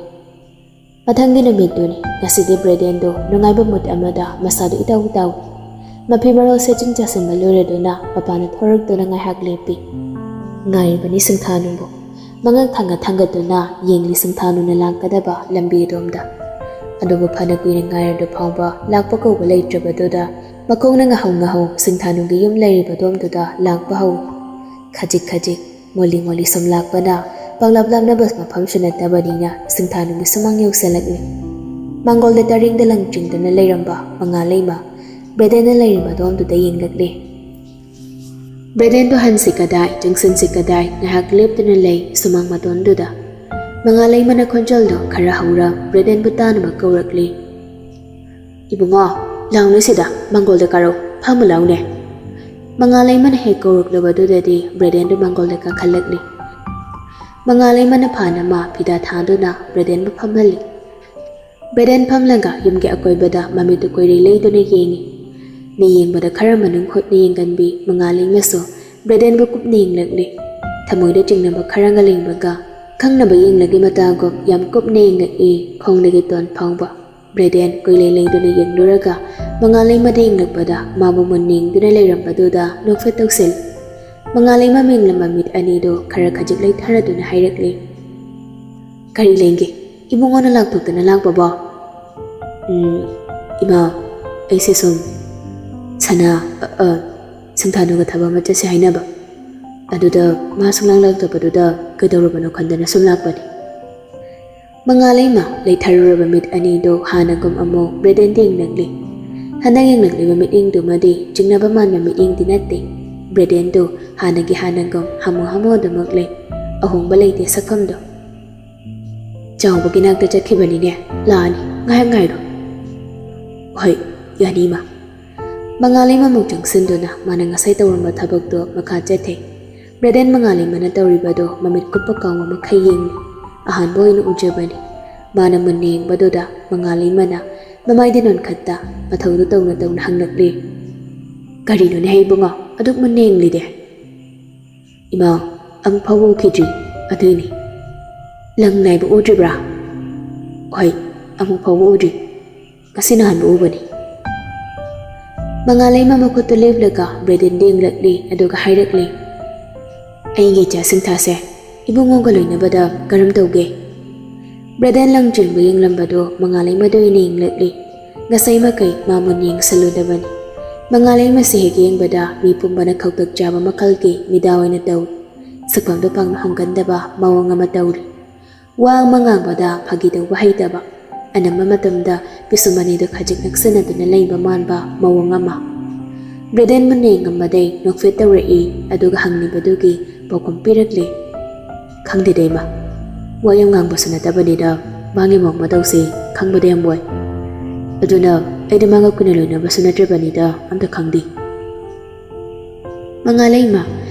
ꯃꯊꯪꯒꯤ ꯅꯨꯃꯤꯠꯇꯨꯅꯤ꯫ ꯉꯁꯤꯗꯤ ꯕ꯭ꯔꯦꯗꯦꯟꯗꯣ ꯅꯨꯡꯉꯥꯏꯕ ꯃꯨꯠ ꯑꯃꯗ ꯃꯁꯥꯗꯨ ꯏꯇꯥꯎ ꯏꯇꯥꯎ ꯃꯐꯤ ꯃꯔꯣꯜ ꯁꯦꯠꯆꯤꯟ ꯆꯥꯁꯤꯟꯕ ꯂꯣꯏꯔꯗꯨꯅ ꯃꯄꯥꯟꯗ ꯊꯣꯔꯛꯇꯨꯅ ꯉꯥꯏꯍꯥꯛ ꯂꯦꯞꯄꯤ꯫ ꯉꯥꯏꯔꯤꯕꯅꯤ ꯁꯤꯡꯊꯥꯅꯨꯕꯨ꯫ ꯃꯉꯛ ꯊꯥꯡꯒꯠ ꯊꯥꯡꯒꯠꯇꯨꯅ ꯌꯦꯡꯂꯤ ꯁꯤꯡꯊꯥꯅꯨꯅ ꯂꯥꯛꯀꯗꯕ ꯂꯝꯕꯤ ꯑꯗꯣꯝꯗ꯫ ꯑꯗꯨꯕꯨ ꯐꯅ ꯀꯨꯏꯅ ꯉꯥꯏꯔꯗꯨ ꯐꯥꯎꯕ ꯂꯥꯛꯄ ꯀꯧꯕ ꯂꯩꯇ꯭ꯔꯕꯗꯨꯗ ꯃꯈꯣꯡꯅ ꯉꯥꯍꯧ ꯉꯥꯍꯧ ꯁꯤꯡꯊꯥꯅꯨꯒꯤ ꯌꯨꯝ ꯂꯩꯔꯤꯕ ꯑꯗꯣꯝꯗꯨꯗ ꯂꯥꯛꯄ ꯍꯧꯏ꯫ ꯈꯖꯤꯛ ꯈꯖꯤꯛ, ꯃꯣꯜꯂꯤ ꯃꯣꯜꯂꯤ ꯁꯨꯝ ꯂꯥꯛꯄꯅ ꯄꯪꯂꯥꯞ ꯂꯥꯞꯅꯕ ꯃꯐꯝꯁꯨ ꯅꯠꯇꯕꯅꯤꯅ ꯁꯤꯡꯊꯥꯅꯨꯒꯤ ꯁꯨꯃꯥꯡ ꯌꯧꯁꯤꯜꯂꯛꯂꯤ꯫ ꯃꯥꯡꯒꯣꯜꯗ ꯇꯔꯤꯡꯗ ꯂꯪ ꯆꯤꯡꯗꯨꯅ ꯂꯩꯔꯝꯕ ꯃꯉꯥꯜ ꯂꯩꯃ ꯕ꯭ꯔꯦꯗꯦꯟꯅ ꯂꯩꯔꯤꯕ ꯑꯗꯣꯝꯗꯨꯗ ꯌꯦꯡꯂꯛꯂꯤ꯫ ꯕ꯭ꯔꯦꯗꯦꯟꯗꯣ ꯍꯟꯁꯤ ꯀꯗꯥꯏ, ꯆꯪꯁꯤꯟꯁꯤ ꯀꯗꯥꯏ, ꯉꯥꯏꯍꯥꯛ ꯂꯦꯞꯇꯨꯅ ꯂꯩ ꯁꯨꯃꯥꯡ ꯃꯇꯣꯟꯗꯨꯗ꯫ ꯃꯉꯥꯜ ꯂꯩꯃꯅ ꯈꯣꯟꯖꯦꯜꯗꯣ ꯈꯔ ꯍꯧꯔ ꯕ꯭ꯔꯦꯗꯦꯟꯕꯨ ꯇꯥꯅꯕ ꯀꯧꯔꯛꯂꯤ꯫ "ꯏꯕꯨꯡꯉꯣ, ꯂꯥꯎꯅꯦ ꯁꯤꯗ, ꯃꯥꯡꯒꯣꯜꯗ ꯀꯥꯔꯛꯎ, ꯐꯝꯃꯨ ꯂꯥꯎꯅꯦ꯫" ꯃꯉꯥꯜ ꯂꯩꯃꯅ ꯍꯦꯛ ꯀꯧꯔꯛꯂꯕꯗꯨꯗꯗꯤ ꯕ꯭ꯔꯦꯗꯦꯟꯗꯨ ꯃꯥꯡꯒꯣꯜꯗ ꯀꯥꯈꯠꯂꯛꯂꯤ꯫ ꯃꯉꯥꯜ ꯂꯩꯃꯅ ꯐꯥꯟ ꯑꯃ ꯐꯤꯗꯥ ꯊꯥꯗꯨꯅ ꯕ꯭ꯔꯦꯗꯦꯟꯕꯨ ꯐꯝꯍꯜꯂꯤ꯫ ꯕ꯭ꯔꯦꯗꯦꯟ ꯐꯝꯂꯒ ꯌꯨꯝꯒꯤ ꯑꯀꯣꯏꯕꯗ ꯃꯃꯤꯠꯇꯨ ꯀꯣꯏꯔꯦ ꯂꯩꯗꯨꯅ ꯌꯦꯡꯉꯤ꯫ ꯃꯤ ꯌꯦꯡꯕꯗ ꯈꯔ ꯃꯅꯨꯡ ꯍꯨꯠꯅ ꯌꯦꯡꯒꯟꯕꯤ ꯃꯉꯥꯜ ꯂꯩꯃꯁꯨ ꯕ꯭ꯔꯦꯗꯦꯟꯕꯨ ꯀꯨꯞꯅ ꯌꯦꯡꯂꯛꯂꯤ꯫ ꯊꯃꯣꯏꯗ ꯆꯤꯡꯅꯕ ꯈꯔꯒ ꯂꯩꯕꯒ ꯈꯪꯅꯕ ꯌꯦꯡꯂꯒꯤ ꯃꯇꯥꯒꯨꯝ ꯌꯥꯝ ꯀꯨꯞꯅ ꯌꯦꯡꯂꯛꯏ, ꯈꯣꯡꯗꯒꯤ ꯇꯣꯟ ꯐꯥꯎꯕ꯫ ꯕ꯭ꯔꯦꯗꯦꯟ ꯀꯨꯏꯂꯩ ꯂꯩꯗꯨꯅ ꯌꯦꯡꯂꯨꯔꯒ ꯃꯉꯥꯜ ꯂꯩꯃꯗ ꯌꯦꯡꯂꯛꯄꯗ ꯃꯥꯕꯨ ꯃꯨꯟꯅ ꯌꯦꯡꯗꯨꯅ ꯂꯩꯔꯝꯕꯗꯨꯗ ꯅꯣꯛꯐꯦꯠ ꯇꯧꯁꯤꯜꯂꯤ꯫ ꯃꯉꯥꯜ ꯂꯩꯃ ꯃꯦꯡꯂꯝꯕ ꯃꯤꯠ ꯑꯅꯤꯗꯨ ꯈꯔ ꯈꯖꯤꯛ ꯂꯩꯊꯔꯗꯨꯅ ꯍꯥꯏꯔꯛꯂꯤ, "ꯀꯔꯤ ꯂꯦꯡꯒꯦ? ꯏꯕꯨꯡꯉꯣꯅ ꯂꯥꯎꯊꯣꯛꯇꯅ ꯂꯥꯛꯄꯕꯣ?" "ꯎꯝ, ꯏꯃꯥ, ꯑꯩꯁꯦ ꯁꯨꯝ ꯁꯅꯥ, ꯑ, ꯑ, ꯁꯤꯡꯊꯥꯅꯨꯒ ꯊꯕꯛ ꯑꯃ ꯆꯠꯁꯦ ꯍꯥꯏꯅꯕ꯫ ꯑꯗꯨꯗ ꯃꯥ ꯁꯨꯡꯂꯥꯛ ꯂꯥꯛꯇꯕꯗꯨꯗ ꯀꯩꯗꯧꯔꯕꯅꯣ ꯈꯟꯗꯅ ꯁꯨꯝ ꯂꯥꯛꯄꯅꯤ꯫ ꯃꯉꯥꯜꯂꯩꯃ ꯂꯩꯊꯔꯨꯔꯕ ꯃꯤꯠ ꯑꯅꯤꯗꯨ ꯍꯥꯟꯅꯒꯨꯝ ꯑꯃꯨꯛ ꯕ꯭ꯔꯦꯗꯦꯟꯗ ꯌꯦꯡꯂꯛꯂꯤ꯫ ꯍꯟꯗꯛ ꯌꯦꯡꯂꯛꯂꯤꯕ ꯃꯤꯠꯌꯦꯡꯗꯨꯃꯗꯤ ꯆꯤꯡꯅꯕ ꯃꯥꯟꯕ ꯃꯤꯠꯌꯦꯡꯗꯤ ꯅꯠꯇꯦ꯫ ꯕ꯭ꯔꯦꯗꯦꯟꯗꯨ ꯍꯥꯟꯅꯒꯤ ꯍꯥꯟꯅꯒꯨꯝ ꯍꯥꯃꯨ ꯍꯥꯃꯨ ꯑꯗꯨꯃꯛ ꯂꯩ꯫ ꯑꯍꯣꯡꯕ ꯂꯩꯇꯦ ꯁꯛꯐꯝꯗꯣ꯫ "ꯆꯥꯎꯕꯒꯤ ꯅꯥꯛꯇ ꯆꯠꯈꯤꯕꯅꯤꯅꯦ, ꯂꯥꯛꯑꯅꯤ, ꯉꯥꯏꯍꯥꯛ ꯉꯥꯏꯔꯣ꯫" "ꯍꯣꯏ, ꯌꯥꯅꯤ ꯏꯃꯥ꯫" ꯃꯉꯥꯜꯂꯩꯃ ꯑꯃꯨꯛ ꯆꯪꯁꯤꯟꯗꯨꯅ ꯃꯥꯅ ꯉꯁꯥꯏ ꯇꯧꯔꯝꯕ ꯊꯕꯛꯇꯣ ꯃꯈꯥ ꯆꯠꯊꯩ꯫ ꯕ꯭ꯔꯦꯗꯦꯟ ꯃꯉꯥꯜꯂꯩꯃꯅ ꯇꯧꯔꯤꯕꯗꯣ ꯃꯃꯤꯠ ꯀꯨꯞꯄ ꯀꯥꯡꯕ ꯃꯈꯩ ꯌꯦꯡꯂꯤ꯫ ꯑꯍꯥꯟꯕ ꯑꯣꯏꯅ ꯎꯖꯕꯅꯤ꯫ ꯃꯥꯅ ꯃꯨꯟꯅ ꯌꯦꯡꯕꯗꯨꯗ ꯃꯉꯥꯜꯂꯩꯃꯅ ꯃꯃꯥꯏꯗꯤ ꯅꯣꯟꯈꯠꯇ ꯃꯊꯧꯗꯨ ꯇꯧꯅ ꯇꯧꯅ ꯍꯪꯂꯛꯂꯤ, "ꯀꯔꯤꯅꯣꯅꯦ ꯍꯦ ꯏꯕꯨꯡꯉꯣ, ꯑꯗꯨꯛ ꯃꯨꯟꯅ ꯌꯦꯡꯂꯤꯗꯤ?" "ꯏꯃꯥ, ꯑꯃꯨꯛ ꯐꯥꯎꯕ ꯎꯈꯤꯗ꯭ꯔꯤ, ꯑꯗꯨꯏꯅꯤ꯫" "ꯂꯪ ꯅꯥꯏꯕ ꯎꯗ꯭ꯔꯤꯕ꯭ꯔꯥ?" "ꯍꯣꯏ, ꯑꯃꯨꯛ ꯐꯥꯎꯕ ꯎꯗ꯭ꯔꯤ꯫ ꯉꯁꯤꯅ ꯑꯍꯥꯟꯕ ꯎꯕꯅꯤ꯫" ꯃꯉꯥꯜꯂꯩꯃ ꯃꯈꯨꯠꯇꯨ ꯂꯦꯞꯂꯒ ꯕ꯭ꯔꯦꯗꯦꯟꯗ ꯌꯦꯡꯂꯛꯂꯤ, ꯑꯗꯨꯒ ꯍꯥꯏꯔꯛꯂꯤ, "ꯑꯩꯒꯤ ꯏꯆꯥ ꯁꯤꯡꯊꯥꯁꯦ ꯏꯕꯨꯡꯉꯣꯒ ꯂꯣꯏꯅꯕꯗ ꯀꯔꯝ ꯇꯧꯒꯦ?" ꯕ꯭ꯔꯦꯗꯦꯟ ꯂꯪ ꯆꯦꯟꯕ ꯌꯦꯡꯂꯝꯕꯗꯨ ꯃꯉꯥꯜꯂꯩꯃꯗ ꯑꯣꯏꯅ ꯌꯦꯡꯂꯛꯂꯤ꯫ ꯉꯁꯥꯏ ꯃꯈꯩ ꯃꯥ ꯃꯨꯟꯅ ꯌꯦꯡꯁꯜꯂꯨꯗꯕꯅꯤ꯫ ꯃꯉꯥꯜꯂꯩꯃꯁꯤ ꯍꯦꯛ ꯌꯦꯡꯕꯗ ꯃꯤ ꯄꯨꯝꯕꯅ ꯈꯧꯇꯛ ꯆꯥꯕ ꯃꯈꯜꯒꯤ ꯃꯤꯗꯥ ꯑꯣꯏꯅ ꯇꯧꯏ꯫ ꯁꯛꯐꯝꯗꯨ ꯄꯥꯛꯅ ꯍꯣꯡꯒꯟꯗꯕ ꯃꯑꯣꯡ ꯑꯃ ꯇꯧꯔꯤ꯫ ꯋꯥ ꯑꯃ ꯉꯥꯡꯕꯗ ꯐꯥꯒꯤ ꯇꯧꯕ ꯍꯩꯇꯕ, ꯑꯅꯝꯕ ꯃꯇꯝꯗ ꯄꯤꯁꯨꯝ ꯑꯅꯤꯗꯨ ꯈꯖꯤꯛ ꯅꯛꯁꯤꯟꯅꯗꯨꯅ ꯂꯩꯕ ꯃꯥꯟꯕ ꯃꯑꯣꯡ ꯑꯃ꯫ ꯕ꯭ꯔꯦꯗꯦꯟ ꯃꯨꯟꯅ ꯌꯦꯡꯉꯝꯕꯗꯩ ꯅꯣꯛꯐꯦꯠ ꯇꯧꯔꯛꯏ, ꯑꯗꯨꯒ ꯍꯪꯂꯤꯕꯗꯨꯒꯤ ꯄꯥꯎꯈꯨꯝ ꯄꯤꯔꯛꯂꯤ꯫ "ꯈꯪꯗꯦꯗ ꯏꯃꯥ, ꯋꯥ ꯌꯥꯝ ꯉꯥꯡꯕꯁꯨ ꯅꯠꯇꯕꯅꯤꯗ, ꯃꯥꯒꯤ ꯃꯑꯣꯡ ꯃꯇꯧꯁꯤ ꯈꯪꯕꯗ ꯌꯥꯝ ꯋꯥꯏ꯫ ꯑꯗꯨꯅ ꯑꯩꯗꯤ ꯃꯥꯒ ꯀꯨꯏꯅ ꯂꯣꯏꯅꯕꯁꯨ ꯅꯠꯇ꯭ꯔꯤꯕꯅꯤꯗ, ꯑꯝꯇ ꯈꯪꯗꯦ꯫" ꯃꯉꯥꯜꯂꯩꯃ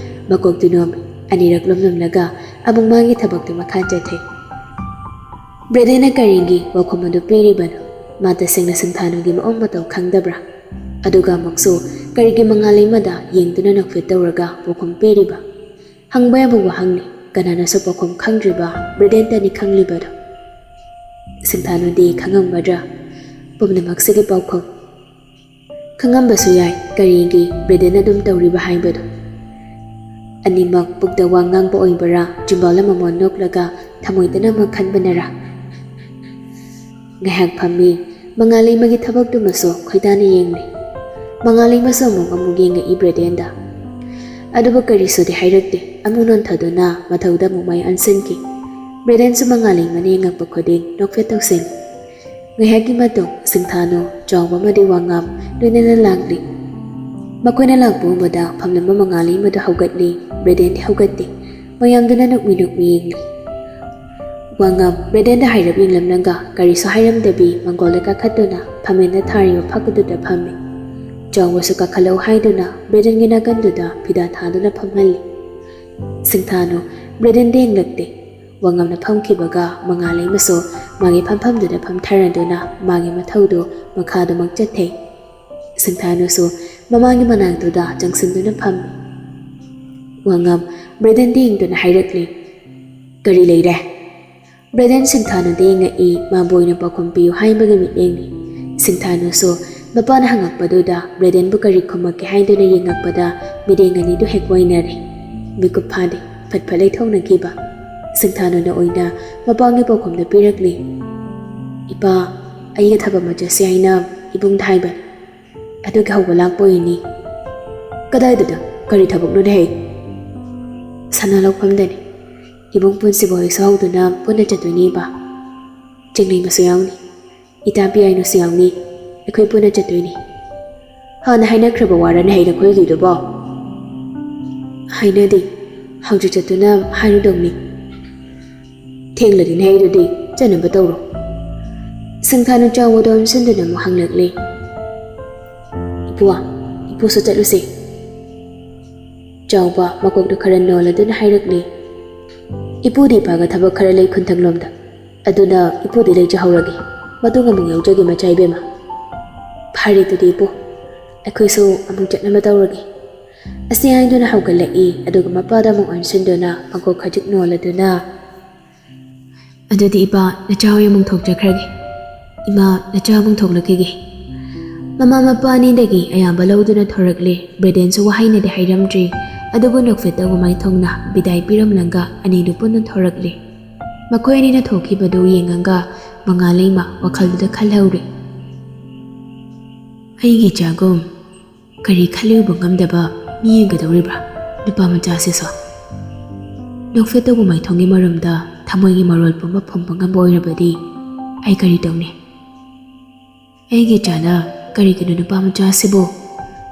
ꯃꯀꯣꯛꯇꯨ ꯅꯣꯝꯃꯤ, ꯑꯅꯤꯔꯛ ꯂꯣꯝꯂꯝꯂꯒ ꯑꯃꯨꯛ ꯃꯥꯒꯤ ꯊꯕꯛꯇꯨ ꯃꯈꯥ ꯆꯠꯊꯩ꯫ ꯕ꯭ꯔꯦꯗꯦꯟꯅ ꯀꯔꯤꯒꯤ ꯄꯥꯎꯈꯨꯝ ꯑꯗꯨ ꯄꯤꯔꯤꯕꯅꯣ? ꯃꯥ ꯇꯁꯦꯡꯅ ꯁꯤꯡꯊꯥꯅꯨꯒꯤ ꯃꯑꯣꯡ ꯃꯇꯧ ꯈꯪꯗꯕ꯭ꯔꯥ? ꯑꯗꯨꯒ ꯑꯃꯨꯛꯁꯨ ꯀꯔꯤꯒꯤ ꯃꯉꯥꯜꯂꯩꯃꯗ ꯌꯦꯡꯗꯨꯅ ꯅꯣꯛꯐꯦꯠ ꯇꯧꯔꯒ ꯄꯥꯎꯈꯨꯝ ꯄꯤꯔꯤꯕ? ꯍꯪꯕ ꯌꯥꯕ ꯋꯥꯍꯪꯅꯤ, ꯀꯅꯥꯅꯁꯨ ꯄꯥꯎꯈꯨꯝ ꯈꯪꯗ꯭ꯔꯤꯕ ꯕ꯭ꯔꯦꯗꯦꯟꯇꯅꯤ ꯈꯪꯂꯤꯕꯗꯣ꯫ ꯁꯤꯡꯊꯥꯅꯨꯗꯤ ꯈꯪꯉꯝꯒꯗ꯭ꯔꯥ ꯄꯨꯝꯅꯃꯛꯁꯤꯒꯤ ꯄꯥꯎꯈꯨꯝ? ꯈꯪꯉꯝꯕꯁꯨ ꯌꯥꯏ, ꯀꯔꯤꯒꯤ ꯕ꯭ꯔꯦꯗꯦꯟ ꯑꯗꯨꯝ ꯇꯧꯔꯤꯕ ꯍꯥꯏꯕꯗꯣ꯫ ꯑꯅꯤꯃꯛ ꯄꯨꯛꯇ ꯋꯥ ꯉꯥꯡꯕ ꯑꯣꯏꯕꯔꯥ, ꯆꯤꯝꯕꯥꯜ ꯑꯃꯃꯝ ꯅꯣꯛꯂꯒ ꯊꯃꯣꯏꯗꯅ ꯑꯃ ꯈꯟꯕꯅꯔꯥ? ꯉꯥꯏꯍꯥꯛ ꯐꯝꯃꯤ, ꯃꯉꯥꯜꯂꯩꯃꯒꯤ ꯊꯕꯛꯇꯨꯃꯁꯨ ꯈꯣꯏꯗꯥꯅ ꯌꯦꯡꯂꯤ꯫ ꯃꯉꯥꯜꯂꯩꯃꯁꯨ ꯑꯃꯨꯛ ꯑꯃꯨꯛ ꯌꯦꯡꯉꯛꯏ ꯕ꯭ꯔꯦꯗꯦꯟꯗ꯫ ꯑꯗꯨꯕꯨ ꯀꯔꯤꯁꯨꯗꯤ ꯍꯥꯏꯔꯛꯇꯦ꯫ ꯑꯃꯨꯛ ꯅꯣꯟꯊꯗꯨꯅ ꯃꯊꯧꯗ ꯑꯃꯨꯛ ꯃꯥꯏ ꯑꯣꯟꯁꯤꯟꯈꯤ꯫ ꯕ꯭ꯔꯦꯗꯦꯟꯁꯨ ꯃꯉꯥꯜꯂꯩꯃꯅ ꯌꯦꯡꯉꯛꯄ ꯈꯨꯗꯤꯡ ꯅꯣꯛꯐꯦꯠ ꯇꯧꯁꯤꯟ꯫ ꯉꯥꯏꯍꯥꯛꯀꯤ ꯃꯇꯨꯡ ꯁꯤꯡꯊꯥꯅꯨ, ꯆꯥꯎꯕ ꯑꯃꯗꯤ ꯋꯥꯉꯥꯝ ꯂꯣꯏꯅꯅ ꯂꯥꯛꯂꯤ꯫ ꯃꯈꯣꯏꯅ ꯂꯥꯛꯄ ꯎꯕꯗ ꯐꯝꯂꯝꯕ ꯃꯉꯥꯜꯂꯩꯃꯗꯨ ꯍꯧꯒꯠꯂꯤ꯫ ꯕ꯭ꯔꯦꯗꯦꯟꯗꯤ ꯍꯧꯒꯠꯇꯦ꯫ ꯃꯌꯥꯝꯗꯨꯅ ꯅꯣꯛꯃꯤ ꯅꯣꯛꯃꯤ ꯌꯦꯡꯂꯤ꯫ ꯋꯥꯉꯥꯝ ꯕ꯭ꯔꯦꯗꯦꯟꯗ ꯍꯥꯏꯔꯞ ꯌꯦꯡꯂꯝꯂꯒ ꯀꯔꯤꯁꯨ ꯍꯥꯏꯔꯝꯗꯕꯤ ꯃꯥꯡꯒꯣꯜꯗ ꯀꯥꯈꯠꯇꯨꯅ ꯐꯝꯃꯦꯟꯗ ꯊꯥꯔꯤꯕ ꯐꯛ ꯑꯗꯨꯗ ꯐꯝꯃꯤ꯫ ꯆꯥꯎꯕꯁꯨ ꯀꯥꯈꯠꯂꯛꯎ ꯍꯥꯏꯗꯨꯅ ꯕ꯭ꯔꯦꯗꯦꯟꯒꯤ ꯅꯥꯀꯟꯗꯨꯗ ꯐꯤꯗꯥ ꯊꯥꯗꯨꯅ ꯐꯝꯍꯜꯂꯤ꯫ ꯁꯤꯡꯊꯥꯅꯨ ꯕ꯭ꯔꯦꯗꯦꯟꯗ ꯌꯦꯡꯂꯛꯇꯦ꯫ ꯋꯥꯉꯥꯝꯅ ꯐꯝꯈꯤꯕꯒ ꯃꯉꯥꯜꯂꯩꯃꯁꯨ ꯃꯥꯒꯤ ꯐꯝꯐꯝꯗꯨꯗ ꯐꯝꯊꯔꯗꯨꯅ ꯃꯥꯒꯤ ꯃꯊꯧꯗꯨ ꯃꯈꯥꯗꯃꯛ ꯆꯠꯊꯩ꯫ ꯁꯤꯡꯊꯥꯅꯨꯁꯨ ꯃꯃꯥꯡꯒꯤ ꯃꯅꯥꯛꯇꯨꯗ ꯆꯪꯁꯤꯟꯗꯨꯅ ꯐꯝꯃꯤ꯫ ꯋꯥꯉꯥꯝ ꯕ꯭ꯔꯦꯗꯦꯟꯗ ꯌꯦꯡꯗꯨꯅ ꯍꯥꯏꯔꯛꯂꯤ, "ꯀꯔꯤ ꯂꯩꯔꯦ?" ꯕ꯭ꯔꯦꯗꯦꯟ ꯁꯤꯡꯊꯥꯅꯨꯗ ꯌꯦꯡꯉꯛꯏ, ꯃꯥꯕꯨ ꯑꯣꯏꯅ ꯄꯥꯎꯈꯨꯝ ꯄꯤꯌꯨ ꯍꯥꯏꯕꯒꯤ ꯃꯤꯠꯌꯦꯡꯅꯤ꯫ ꯁꯤꯡꯊꯥꯅꯨꯁꯨ ꯃꯄꯥꯅ ꯍꯪꯉꯛꯄꯗꯨꯗ ꯕ꯭ꯔꯦꯗꯦꯟꯕꯨ ꯀꯔꯤ ꯈꯨꯝꯃꯛꯀꯦ ꯍꯥꯏꯗꯨꯅ ꯌꯦꯡꯉꯛꯄꯗ ꯃꯤꯠꯌꯦꯡ ꯑꯅꯤꯗꯨ ꯍꯦꯛ ꯋꯥꯏꯅꯔꯦ꯫ ꯃꯤꯀꯨꯞ ꯐꯥꯗꯦ, ꯐꯠ ꯐꯠ ꯂꯩꯊꯣꯛꯅꯈꯤꯕ꯫ ꯁꯤꯡꯊꯥꯅꯨꯅ ꯑꯣꯏꯅ ꯃꯄꯥꯒꯤ ꯄꯥꯎꯈꯨꯝꯗꯨ ꯄꯤꯔꯛꯂꯤ, "ꯏꯄꯥ, ꯑꯩꯒ ꯊꯕꯛ ꯑꯃ ꯆꯠꯁꯤ ꯍꯥꯏꯅ ꯏꯕꯨꯡꯗ ꯍꯥꯏꯕꯅꯤ꯫ ꯑꯗꯨꯒꯤ ꯍꯧꯕ ꯂꯥꯛꯄ ꯑꯣꯏꯅꯤ꯫" "ꯀꯗꯥꯏꯗꯗ? ꯀꯔꯤ ꯊꯕꯛꯅꯣꯅꯦ ꯍꯦ?" "ꯁꯅꯥ ꯂꯧꯐꯝꯗꯅꯤ꯫ ꯏꯕꯨꯡ ꯄꯨꯟꯁꯤꯕ ꯍꯣꯏꯁꯨ ꯍꯧꯗꯨꯅ ꯄꯨꯟꯅ ꯆꯠꯇꯣꯏꯅꯦ ꯏꯄꯥ꯫ ꯆꯤꯡꯂꯦꯝꯕꯁꯨ ꯌꯥꯎꯅꯤ꯫ ꯏꯇꯥ ꯄꯤꯌꯥꯏꯅꯨꯁꯨ ꯌꯥꯎꯅꯤ꯫ ꯑꯩꯈꯣꯏ ꯄꯨꯟꯅ ꯆꯠꯇꯣꯏꯅꯤ꯫" "ꯍꯥꯟꯅ ꯍꯥꯏꯅꯈ꯭ꯔꯕ ꯋꯥꯔꯅꯦ ꯍꯦ ꯅꯈꯣꯏꯒꯤꯗꯨꯕꯣ?" "ꯍꯥꯏꯅꯗꯦ꯫ ꯍꯧꯖꯤꯛ ꯆꯠꯇꯨꯅ ꯍꯥꯏꯔꯨꯗꯧꯅꯤ꯫" "ꯊꯦꯡꯂꯗꯤ ꯅꯍꯩꯗꯨꯗꯤ ꯆꯠꯅꯕ ꯇꯧꯔꯣ꯫" ꯁꯤꯡꯊꯥꯅꯨ ꯆꯥꯎꯕꯗ ꯑꯣꯟꯁꯤꯟꯗꯨꯅ ꯑꯃꯨꯛ ꯍꯪꯂꯛꯂꯤ, "ꯏꯄꯨ, ꯏꯄꯨꯁꯨ ꯆꯠꯂꯨꯁꯦ꯫" ꯆꯥꯎꯕ ꯃꯀꯣꯛꯇꯨ ꯈꯔ ꯅꯣꯜꯂꯗꯨꯅ ꯍꯥꯏꯔꯛꯂꯤ, "ꯏꯄꯨꯗꯤ ꯏꯄꯥꯒ ꯊꯕꯛ ꯈꯔ ꯂꯩ ꯈꯨꯟꯊꯪꯂꯣꯝꯗ꯫ ꯑꯗꯨꯅ ꯏꯄꯨꯗꯤ ꯂꯩꯖꯍꯧꯔꯒꯦ꯫ ꯃꯇꯨꯡ ꯑꯃꯨꯛ ꯌꯥꯎꯖꯒꯦ ꯃꯆꯥ ꯏꯕꯦꯝꯃ꯫" "ꯐꯔꯦ ꯑꯗꯨꯗꯤ ꯏꯄꯨ, ꯑꯩꯈꯣꯏꯁꯨ ꯑꯃꯨꯛ ꯆꯠꯅꯕ ꯇꯧꯔꯒꯦ꯫" ꯑꯁꯤ ꯍꯥꯏꯗꯨꯅ ꯍꯧꯒꯠꯂꯛꯏ, ꯑꯗꯨꯒ ꯃꯄꯥꯗ ꯑꯃꯨꯛ ꯑꯣꯟꯁꯤꯟꯗꯨꯅ ꯃꯀꯣꯛ ꯈꯖꯤꯛ ꯅꯣꯜꯂꯗꯨꯅ, "ꯑꯗꯨꯗꯤ ꯏꯄꯥ, ꯅꯆꯥ ꯍꯣꯏ ꯑꯃꯨꯛ ꯊꯣꯛꯆꯈ꯭ꯔꯒꯦ꯫ ꯏꯃꯥ, ꯅꯆꯥ ꯑꯃꯨꯛ ꯊꯣꯛꯂꯛꯈꯤꯒꯦ꯫" ꯃꯃꯥ ꯃꯄꯥ ꯑꯅꯤꯗꯒꯤ ꯑꯌꯥꯝꯕ ꯂꯧꯗꯨꯅ ꯊꯣꯔꯛꯂꯦ꯫ ꯕ꯭ꯔꯦꯗꯦꯟꯁꯨ ꯋꯥꯍꯩꯅꯗꯤ ꯍꯥꯏꯔꯝꯗ꯭ꯔꯤ, ꯑꯗꯨꯕꯨ ꯅꯣꯛꯐꯦꯠ ꯇꯧꯕ ꯃꯥꯏꯊꯣꯡꯅ ꯕꯤꯗꯥꯏ ꯄꯤꯔꯝꯂꯒ ꯑꯅꯤꯗꯨ ꯄꯨꯟꯅ ꯊꯣꯔꯛꯂꯦ꯫ ꯃꯈꯣꯏ ꯑꯅꯤꯅ ꯊꯣꯛꯈꯤꯕꯗꯨ ꯌꯦꯡꯉꯒ ꯃꯉꯥꯜꯂꯩꯃ ꯋꯥꯈꯜꯗꯨꯗ ꯈꯜꯍꯧꯔꯦ, "ꯑꯩꯒꯤ ꯏꯆꯥꯒꯨꯝ ꯀꯔꯤ ꯈꯜꯂꯨꯕ ꯉꯝꯗꯕ ꯃꯤ ꯑꯣꯏꯒꯗꯧꯔꯤꯕ꯭ꯔꯥ ꯅꯨꯄꯥ ꯃꯆꯥꯁꯤꯁꯨ? ꯅꯣꯛꯐꯦꯠ ꯇꯧꯕ ꯃꯥꯏꯊꯣꯡꯒꯤ ꯃꯔꯨꯝꯗ ꯊꯃꯣꯏꯒꯤ ꯃꯔꯣꯜ ꯄꯨꯝꯕ ꯐꯨꯝꯕ ꯉꯝꯕ ꯑꯣꯏꯔꯕꯗꯤ ꯑꯩ ꯀꯔꯤ ꯇꯧꯅꯤ? ꯑꯩꯒꯤ ꯏꯆꯥꯅ ꯀꯔꯤꯒꯤꯅꯣ ꯅꯨꯄꯥ ꯃꯆꯥ ꯑꯁꯤꯕꯨ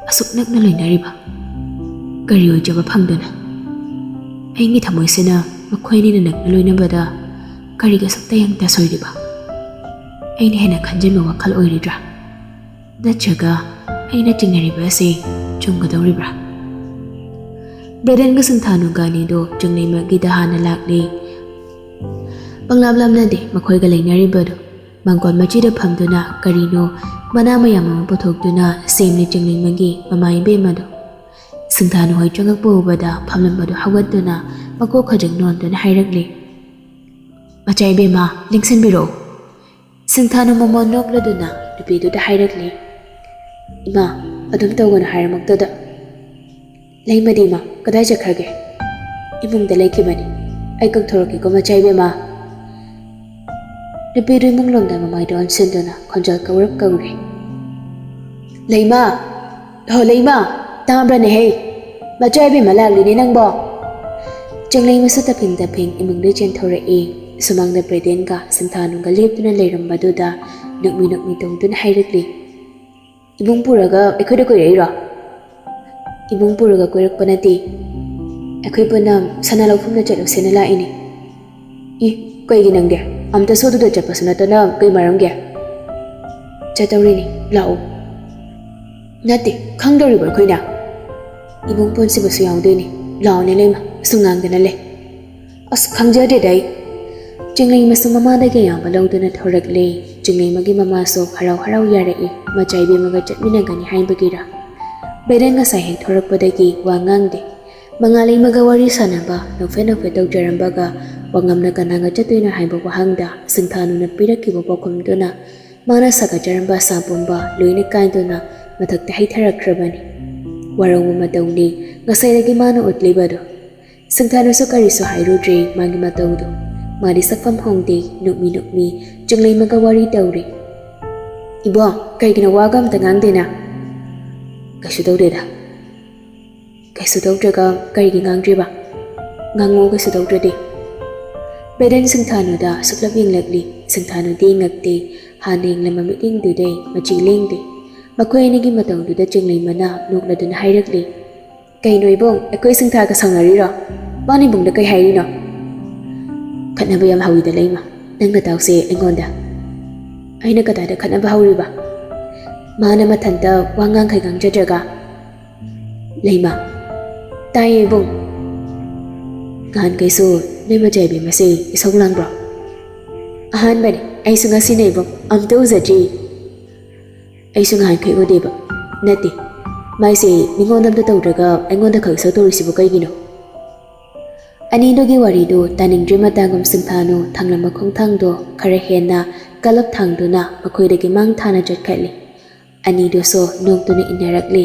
ꯑꯁꯨꯛ ꯅꯛꯅ ꯂꯣꯏꯅꯔꯤꯕ? ꯀꯔꯤ ꯑꯣꯏꯖꯕ ꯐꯪꯗꯨꯅ? ꯑꯩꯒꯤ ꯊꯃꯣꯏꯁꯤꯅ ꯃꯈꯣꯏ ꯑꯅꯤꯅ ꯅꯛꯅ ꯂꯣꯏꯅꯕꯗ ꯀꯔꯤꯒꯤ ꯑꯁꯨꯛ ꯇꯌꯥꯡ ꯇꯥꯁꯣꯏꯔꯤꯕ? ꯑꯩꯅ ꯍꯦꯟꯅ ꯈꯟꯖꯤꯟꯕ ꯋꯥꯈꯜ ꯑꯣꯏꯔꯤꯕ꯭ꯔꯥ? ꯅꯠꯇ꯭ꯔꯒ ꯑꯩꯅ ꯆꯤꯡꯅꯔꯤꯕ ꯑꯁꯤ ꯆꯨꯝꯒꯗꯧꯔꯤꯕ꯭ꯔꯥ? ꯕ꯭ꯔꯦꯗꯟꯒ ꯁꯤꯡꯊꯥꯅꯨꯒ ꯑꯅꯤꯗꯨ ꯆꯤꯡꯂꯩꯃꯒꯤꯗ ꯍꯥꯟꯅ ꯂꯥꯛꯂꯤ꯫ ꯄꯪꯂꯥꯞ ꯂꯥꯞꯅꯗꯦ ꯃꯈꯣꯏꯒ ꯂꯩꯅꯔꯤꯕꯗꯨ꯫ ꯃꯥꯡꯒꯣꯜ ꯃꯆꯤꯗ ꯐꯝꯗꯨꯅ ꯀꯔꯤꯅꯣ ꯃꯅꯥ ꯃꯌꯥꯝ ꯑꯃ ꯄꯨꯊꯣꯛꯇꯨꯅ ꯁꯦꯝꯂꯤ ꯆꯤꯡꯂꯩꯃꯒꯤ ꯃꯃꯥ ꯏꯕꯦꯝꯃꯗꯨ꯫ ꯁꯤꯡꯊꯥꯅꯨ ꯍꯣꯏ ꯆꯪꯉꯛꯄ ꯎꯕꯗ ꯐꯝꯂꯝꯕꯗꯨ ꯍꯧꯒꯠꯇꯨꯅ ꯃꯀꯣꯛ ꯈꯖꯤꯛ ꯅꯣꯟꯗꯨꯅ ꯍꯥꯏꯔꯛꯂꯤ, "ꯃꯆꯥ ꯏꯕꯦꯝꯃ, ꯂꯦꯡꯁꯤꯟꯕꯤꯔꯛꯎ꯫" ꯁꯤꯡꯊꯥꯅꯨ ꯃꯃꯣꯟ ꯅꯣꯛꯂꯗꯨꯅ ꯅꯨꯄꯤꯗꯨꯗ ꯍꯥꯏꯔꯛꯂꯤ, "ꯏꯃꯥ, ꯑꯗꯨꯝ ꯇꯧꯒꯅꯨ ꯍꯥꯏꯔꯃꯛꯇꯗ꯫" "ꯂꯩꯃꯗꯤ ꯏꯃꯥ, ꯀꯗꯥꯏ ꯆꯠꯈ꯭ꯔꯒꯦ?" "ꯏꯃꯨꯡꯗ ꯂꯩꯈꯤꯕꯅꯤ꯫ ꯑꯩ ꯀꯧꯊꯣꯔꯛꯀꯦꯀꯣ ꯃꯆꯥ ꯏꯕꯦꯝꯃ꯫" ꯅꯨꯄꯤꯗꯨ ꯏꯃꯨꯡꯂꯣꯝꯗ ꯃꯃꯥꯏꯗ ꯑꯣꯟꯁꯤꯟꯗꯨꯅ ꯈꯣꯟꯖꯦꯜ ꯀꯧꯔꯞ ꯀꯧꯔꯤ, "ꯂꯩꯃ! ꯍꯣ ꯂꯩꯃ! ꯇꯥꯕ꯭ꯔꯅꯦꯍꯦ? ꯃꯆꯥ ꯏꯕꯦꯝꯃ ꯂꯥꯛꯂꯤꯅꯦ ꯅꯪꯕꯣ!" ꯆꯤꯡꯂꯩꯃꯁꯨ ꯇꯞꯐꯤꯡ ꯇꯞꯐꯤꯡ ꯏꯃꯨꯡꯗ ꯆꯦꯟꯊꯣꯔꯛꯏ꯫ ꯁꯨꯃꯥꯡꯗ ꯕ꯭ꯔꯦꯗꯦꯟꯒ ꯁꯤꯡꯊꯥꯅꯨꯒ ꯂꯦꯞꯇꯨꯅ ꯂꯩꯔꯝꯕꯗꯨꯗ ꯅꯣꯛꯃꯤ ꯅꯣꯛꯃꯤ ꯇꯧꯗꯨꯅ ꯍꯥꯏꯔꯛꯂꯤ, "ꯏꯕꯨꯡ ꯄꯨꯔꯒ ꯑꯩꯈꯣꯏꯗ ꯀꯣꯏꯔꯛꯏꯔꯣ?" "ꯏꯕꯨꯡ ꯄꯨꯔꯒ ꯀꯣꯏꯔꯛꯄ ꯅꯠꯇꯦ, ꯑꯩꯈꯣꯏ ꯄꯨꯟꯅ ꯁꯅꯥ ꯂꯧꯐꯝꯗ ꯆꯠꯂꯨꯁꯦꯅ ꯂꯥꯛꯏꯅꯦ꯫" "ꯏ, ꯀꯩꯒꯤ ꯅꯪꯗꯤ? ꯑꯝꯇꯁꯨ ꯑꯗꯨꯗ ꯆꯠꯄꯁꯨ ꯅꯠꯇꯅ ꯀꯩ ꯃꯔꯝꯒꯤ?" "ꯆꯠꯇꯧꯔꯤꯅꯤ, ꯂꯥꯛꯑꯣ꯫" "ꯅꯠꯇꯦ, ꯈꯪꯗꯧꯔꯤꯕ ꯑꯩꯈꯣꯏꯅ?" "ꯏꯕꯨꯡ ꯄꯨꯟꯁꯤꯕꯁꯨ ꯌꯥꯎꯗꯣꯏꯅꯤ, ꯂꯥꯛꯑꯣꯅꯦ ꯂꯩꯃ, ꯁꯨꯝ ꯉꯥꯡꯗꯅ ꯂꯩ꯫" "ꯑꯁ, ꯈꯪꯖꯗꯦꯗ ꯑꯩ꯫" ꯆꯤꯡꯂꯩꯃꯁꯨ ꯃꯃꯥꯗꯒꯤ ꯑꯌꯥꯕ ꯂꯧꯗꯨꯅ ꯊꯣꯔꯛꯂꯦ꯫ ꯆꯤꯡꯂꯩꯃꯒꯤ ꯃꯃꯥꯁꯨ ꯍꯔꯥꯎ ꯍꯔꯥꯎ ꯌꯥꯔꯛꯏ, ꯃꯆꯥ ꯏꯕꯦꯝꯃꯒ ꯆꯠꯃꯤꯟꯅꯒꯅꯤ ꯍꯥꯏꯕꯒꯤꯔ꯫ ꯕ꯭ꯔꯦꯗꯦꯟ ꯉꯁꯥꯏ ꯍꯦꯛ ꯊꯣꯔꯛꯄꯗꯒꯤ ꯋꯥ ꯉꯥꯡꯗꯦ꯫ ꯃꯉꯥꯜ ꯂꯩꯃꯒ ꯋꯥꯔꯤ ꯁꯥꯟꯅꯕ, ꯅꯣꯛꯐꯦꯠ ꯅꯣꯛꯐꯦꯠ ꯇꯧꯖꯔꯝꯕꯒ ꯋꯥꯉꯝꯅ ꯀꯅꯥꯒ ꯆꯠꯇꯣꯏꯅꯣ ꯍꯥꯏꯕ ꯋꯥꯍꯪꯗ ꯁꯤꯡꯊꯥꯅꯨꯅ ꯄꯤꯔꯛꯈꯤꯕ ꯄꯥꯎꯈꯨꯝꯗꯨꯅ ꯃꯥꯅ ꯁꯥꯒꯠꯆꯔꯝꯕ ꯑꯁꯥ ꯄꯨꯝꯕ ꯂꯣꯏꯅ ꯀꯥꯏꯗꯨꯅ ꯃꯊꯛꯇ ꯍꯩꯊꯔꯛꯈ꯭ꯔꯕꯅꯤ꯫ ꯋꯥꯔꯧꯕ ꯃꯇꯧꯅꯤ ꯉꯁꯥꯏꯗꯒꯤ ꯃꯥꯅ ꯎꯠꯂꯤꯕꯗꯨ꯫ ꯁꯤꯡꯊꯥꯅꯨꯁꯨ ꯀꯔꯤꯁꯨ ꯍꯥꯏꯔꯨꯗ꯭ꯔꯦ ꯃꯥꯒꯤ ꯃꯇꯧꯗꯨ꯫ ꯃꯥꯗꯤ ꯁꯛꯐꯝ ꯍꯣꯡꯗꯦ, ꯅꯣꯛꯃꯤ ꯅꯣꯛꯃꯤ ꯆꯤꯡꯂꯩꯃꯒ ꯋꯥꯔꯤ ꯇꯧꯔꯤ꯫ "ꯏꯕꯣ, ꯀꯩꯒꯤꯅꯣ ꯋꯥꯒ ꯑꯝꯇ ꯉꯥꯡꯗꯦꯅ?" ꯀꯩꯁꯨ ꯇꯧꯗꯦꯗ꯫ ꯀꯩꯁꯨ ꯇꯧꯗ꯭ꯔꯒ ꯀꯔꯤꯒꯤ ꯉꯥꯡꯗ꯭ꯔꯤꯕ? ꯉꯥꯡꯉꯣ, ꯀꯩꯁꯨ ꯇꯧꯗ꯭ꯔꯗꯤ꯫ ꯕꯦꯗꯟ ꯁꯤꯡꯊꯥꯅꯨꯗ ꯁꯨꯞꯂꯞ ꯌꯦꯡꯂꯛꯂꯤ꯫ ꯁꯤꯡꯊꯥꯅꯨꯗꯤ ꯉꯛꯇꯦ꯫ ꯍꯥꯟꯅ ꯌꯦꯡꯂꯝꯕ ꯃꯤꯠꯌꯦꯡꯗꯨꯗꯩ ꯃꯆꯤ ꯂꯦꯡꯗꯦ꯫ ꯃꯈꯣꯏ ꯑꯅꯤꯒꯤ ꯃꯇꯧꯗꯨꯗ ꯆꯤꯡꯂꯩꯃꯅ ꯅꯣꯛꯂꯗꯨꯅ ꯍꯥꯏꯔꯛꯂꯤ, "ꯀꯩꯅꯣ ꯏꯕꯨꯡ, ꯑꯩꯈꯣꯏ ꯁꯤꯡꯊꯥꯒ ꯁꯥꯎꯅꯔꯤꯔꯣ? ꯃꯥꯅ ꯏꯕꯨꯡꯗ ꯀꯩ ꯍꯥꯏꯔꯤꯅꯣ?" "ꯈꯠꯅꯕ ꯌꯥꯝ ꯍꯧꯋꯤꯗ ꯂꯩꯃ, ꯅꯪ ꯅꯇꯥꯎꯁꯦ ꯑꯩꯉꯣꯟꯗ꯫ ꯑꯩꯅ ꯀꯗꯥꯏꯗ ꯈꯠꯅꯕ ꯍꯧꯔꯤꯕ? ꯃꯥꯅ ꯃꯊꯟꯇ ꯋꯥ ꯉꯥꯡꯈꯩ ꯉꯥꯡꯖꯗ꯭ꯔꯒ?" "ꯂꯩꯃ, ꯇꯥꯏꯌꯦ ꯏꯕꯨꯡ꯫ ꯅꯍꯥꯟꯈꯩꯁꯨ ꯅꯣꯏ ꯃꯆꯥ ꯏꯕꯦꯝꯃꯁꯦ ꯏꯁꯧ ꯂꯥꯡꯕ꯭ꯔꯣ?" "ꯑꯍꯥꯟꯕꯅꯤ, ꯑꯩꯁꯨ ꯉꯁꯤꯅ ꯏꯕꯨꯡ, ꯑꯝꯇ ꯎꯖꯗ꯭ꯔꯤ꯫ ꯑꯩꯁꯨ ꯉꯍꯥꯟꯈꯩ ꯎꯗꯦꯕ꯫ ꯅꯠꯇꯦ, ꯃꯥꯏꯁꯦ ꯃꯤꯉꯣꯟꯗ ꯑꯝꯇ ꯇꯧꯗ꯭ꯔꯒ ꯑꯩꯉꯣꯟꯗ ꯈꯛ ꯏꯁꯧ ꯇꯧꯔꯤꯁꯤꯕꯨ ꯀꯩꯒꯤꯅꯣ?" ꯑꯅꯤꯗꯨꯒꯤ ꯋꯥꯔꯤꯗꯨ ꯇꯥꯅꯤꯡꯗ꯭ꯔꯤ ꯃꯇꯥꯒꯨꯝ ꯁꯤꯡꯊꯥꯅꯨ ꯊꯥꯡꯂꯝꯕ ꯈꯣꯡꯊꯥꯡꯗꯣ ꯈꯔ ꯍꯦꯟꯅ ꯀꯜꯂꯞ ꯊꯥꯡꯗꯨꯅ ꯃꯈꯣꯏꯗꯒꯤ ꯃꯥꯡ ꯊꯥꯅ ꯆꯠꯈꯠꯂꯤ꯫ ꯑꯅꯤꯗꯨꯁꯨ ꯅꯣꯛꯇꯨꯅ ꯏꯟꯅꯔꯛꯂꯤ꯫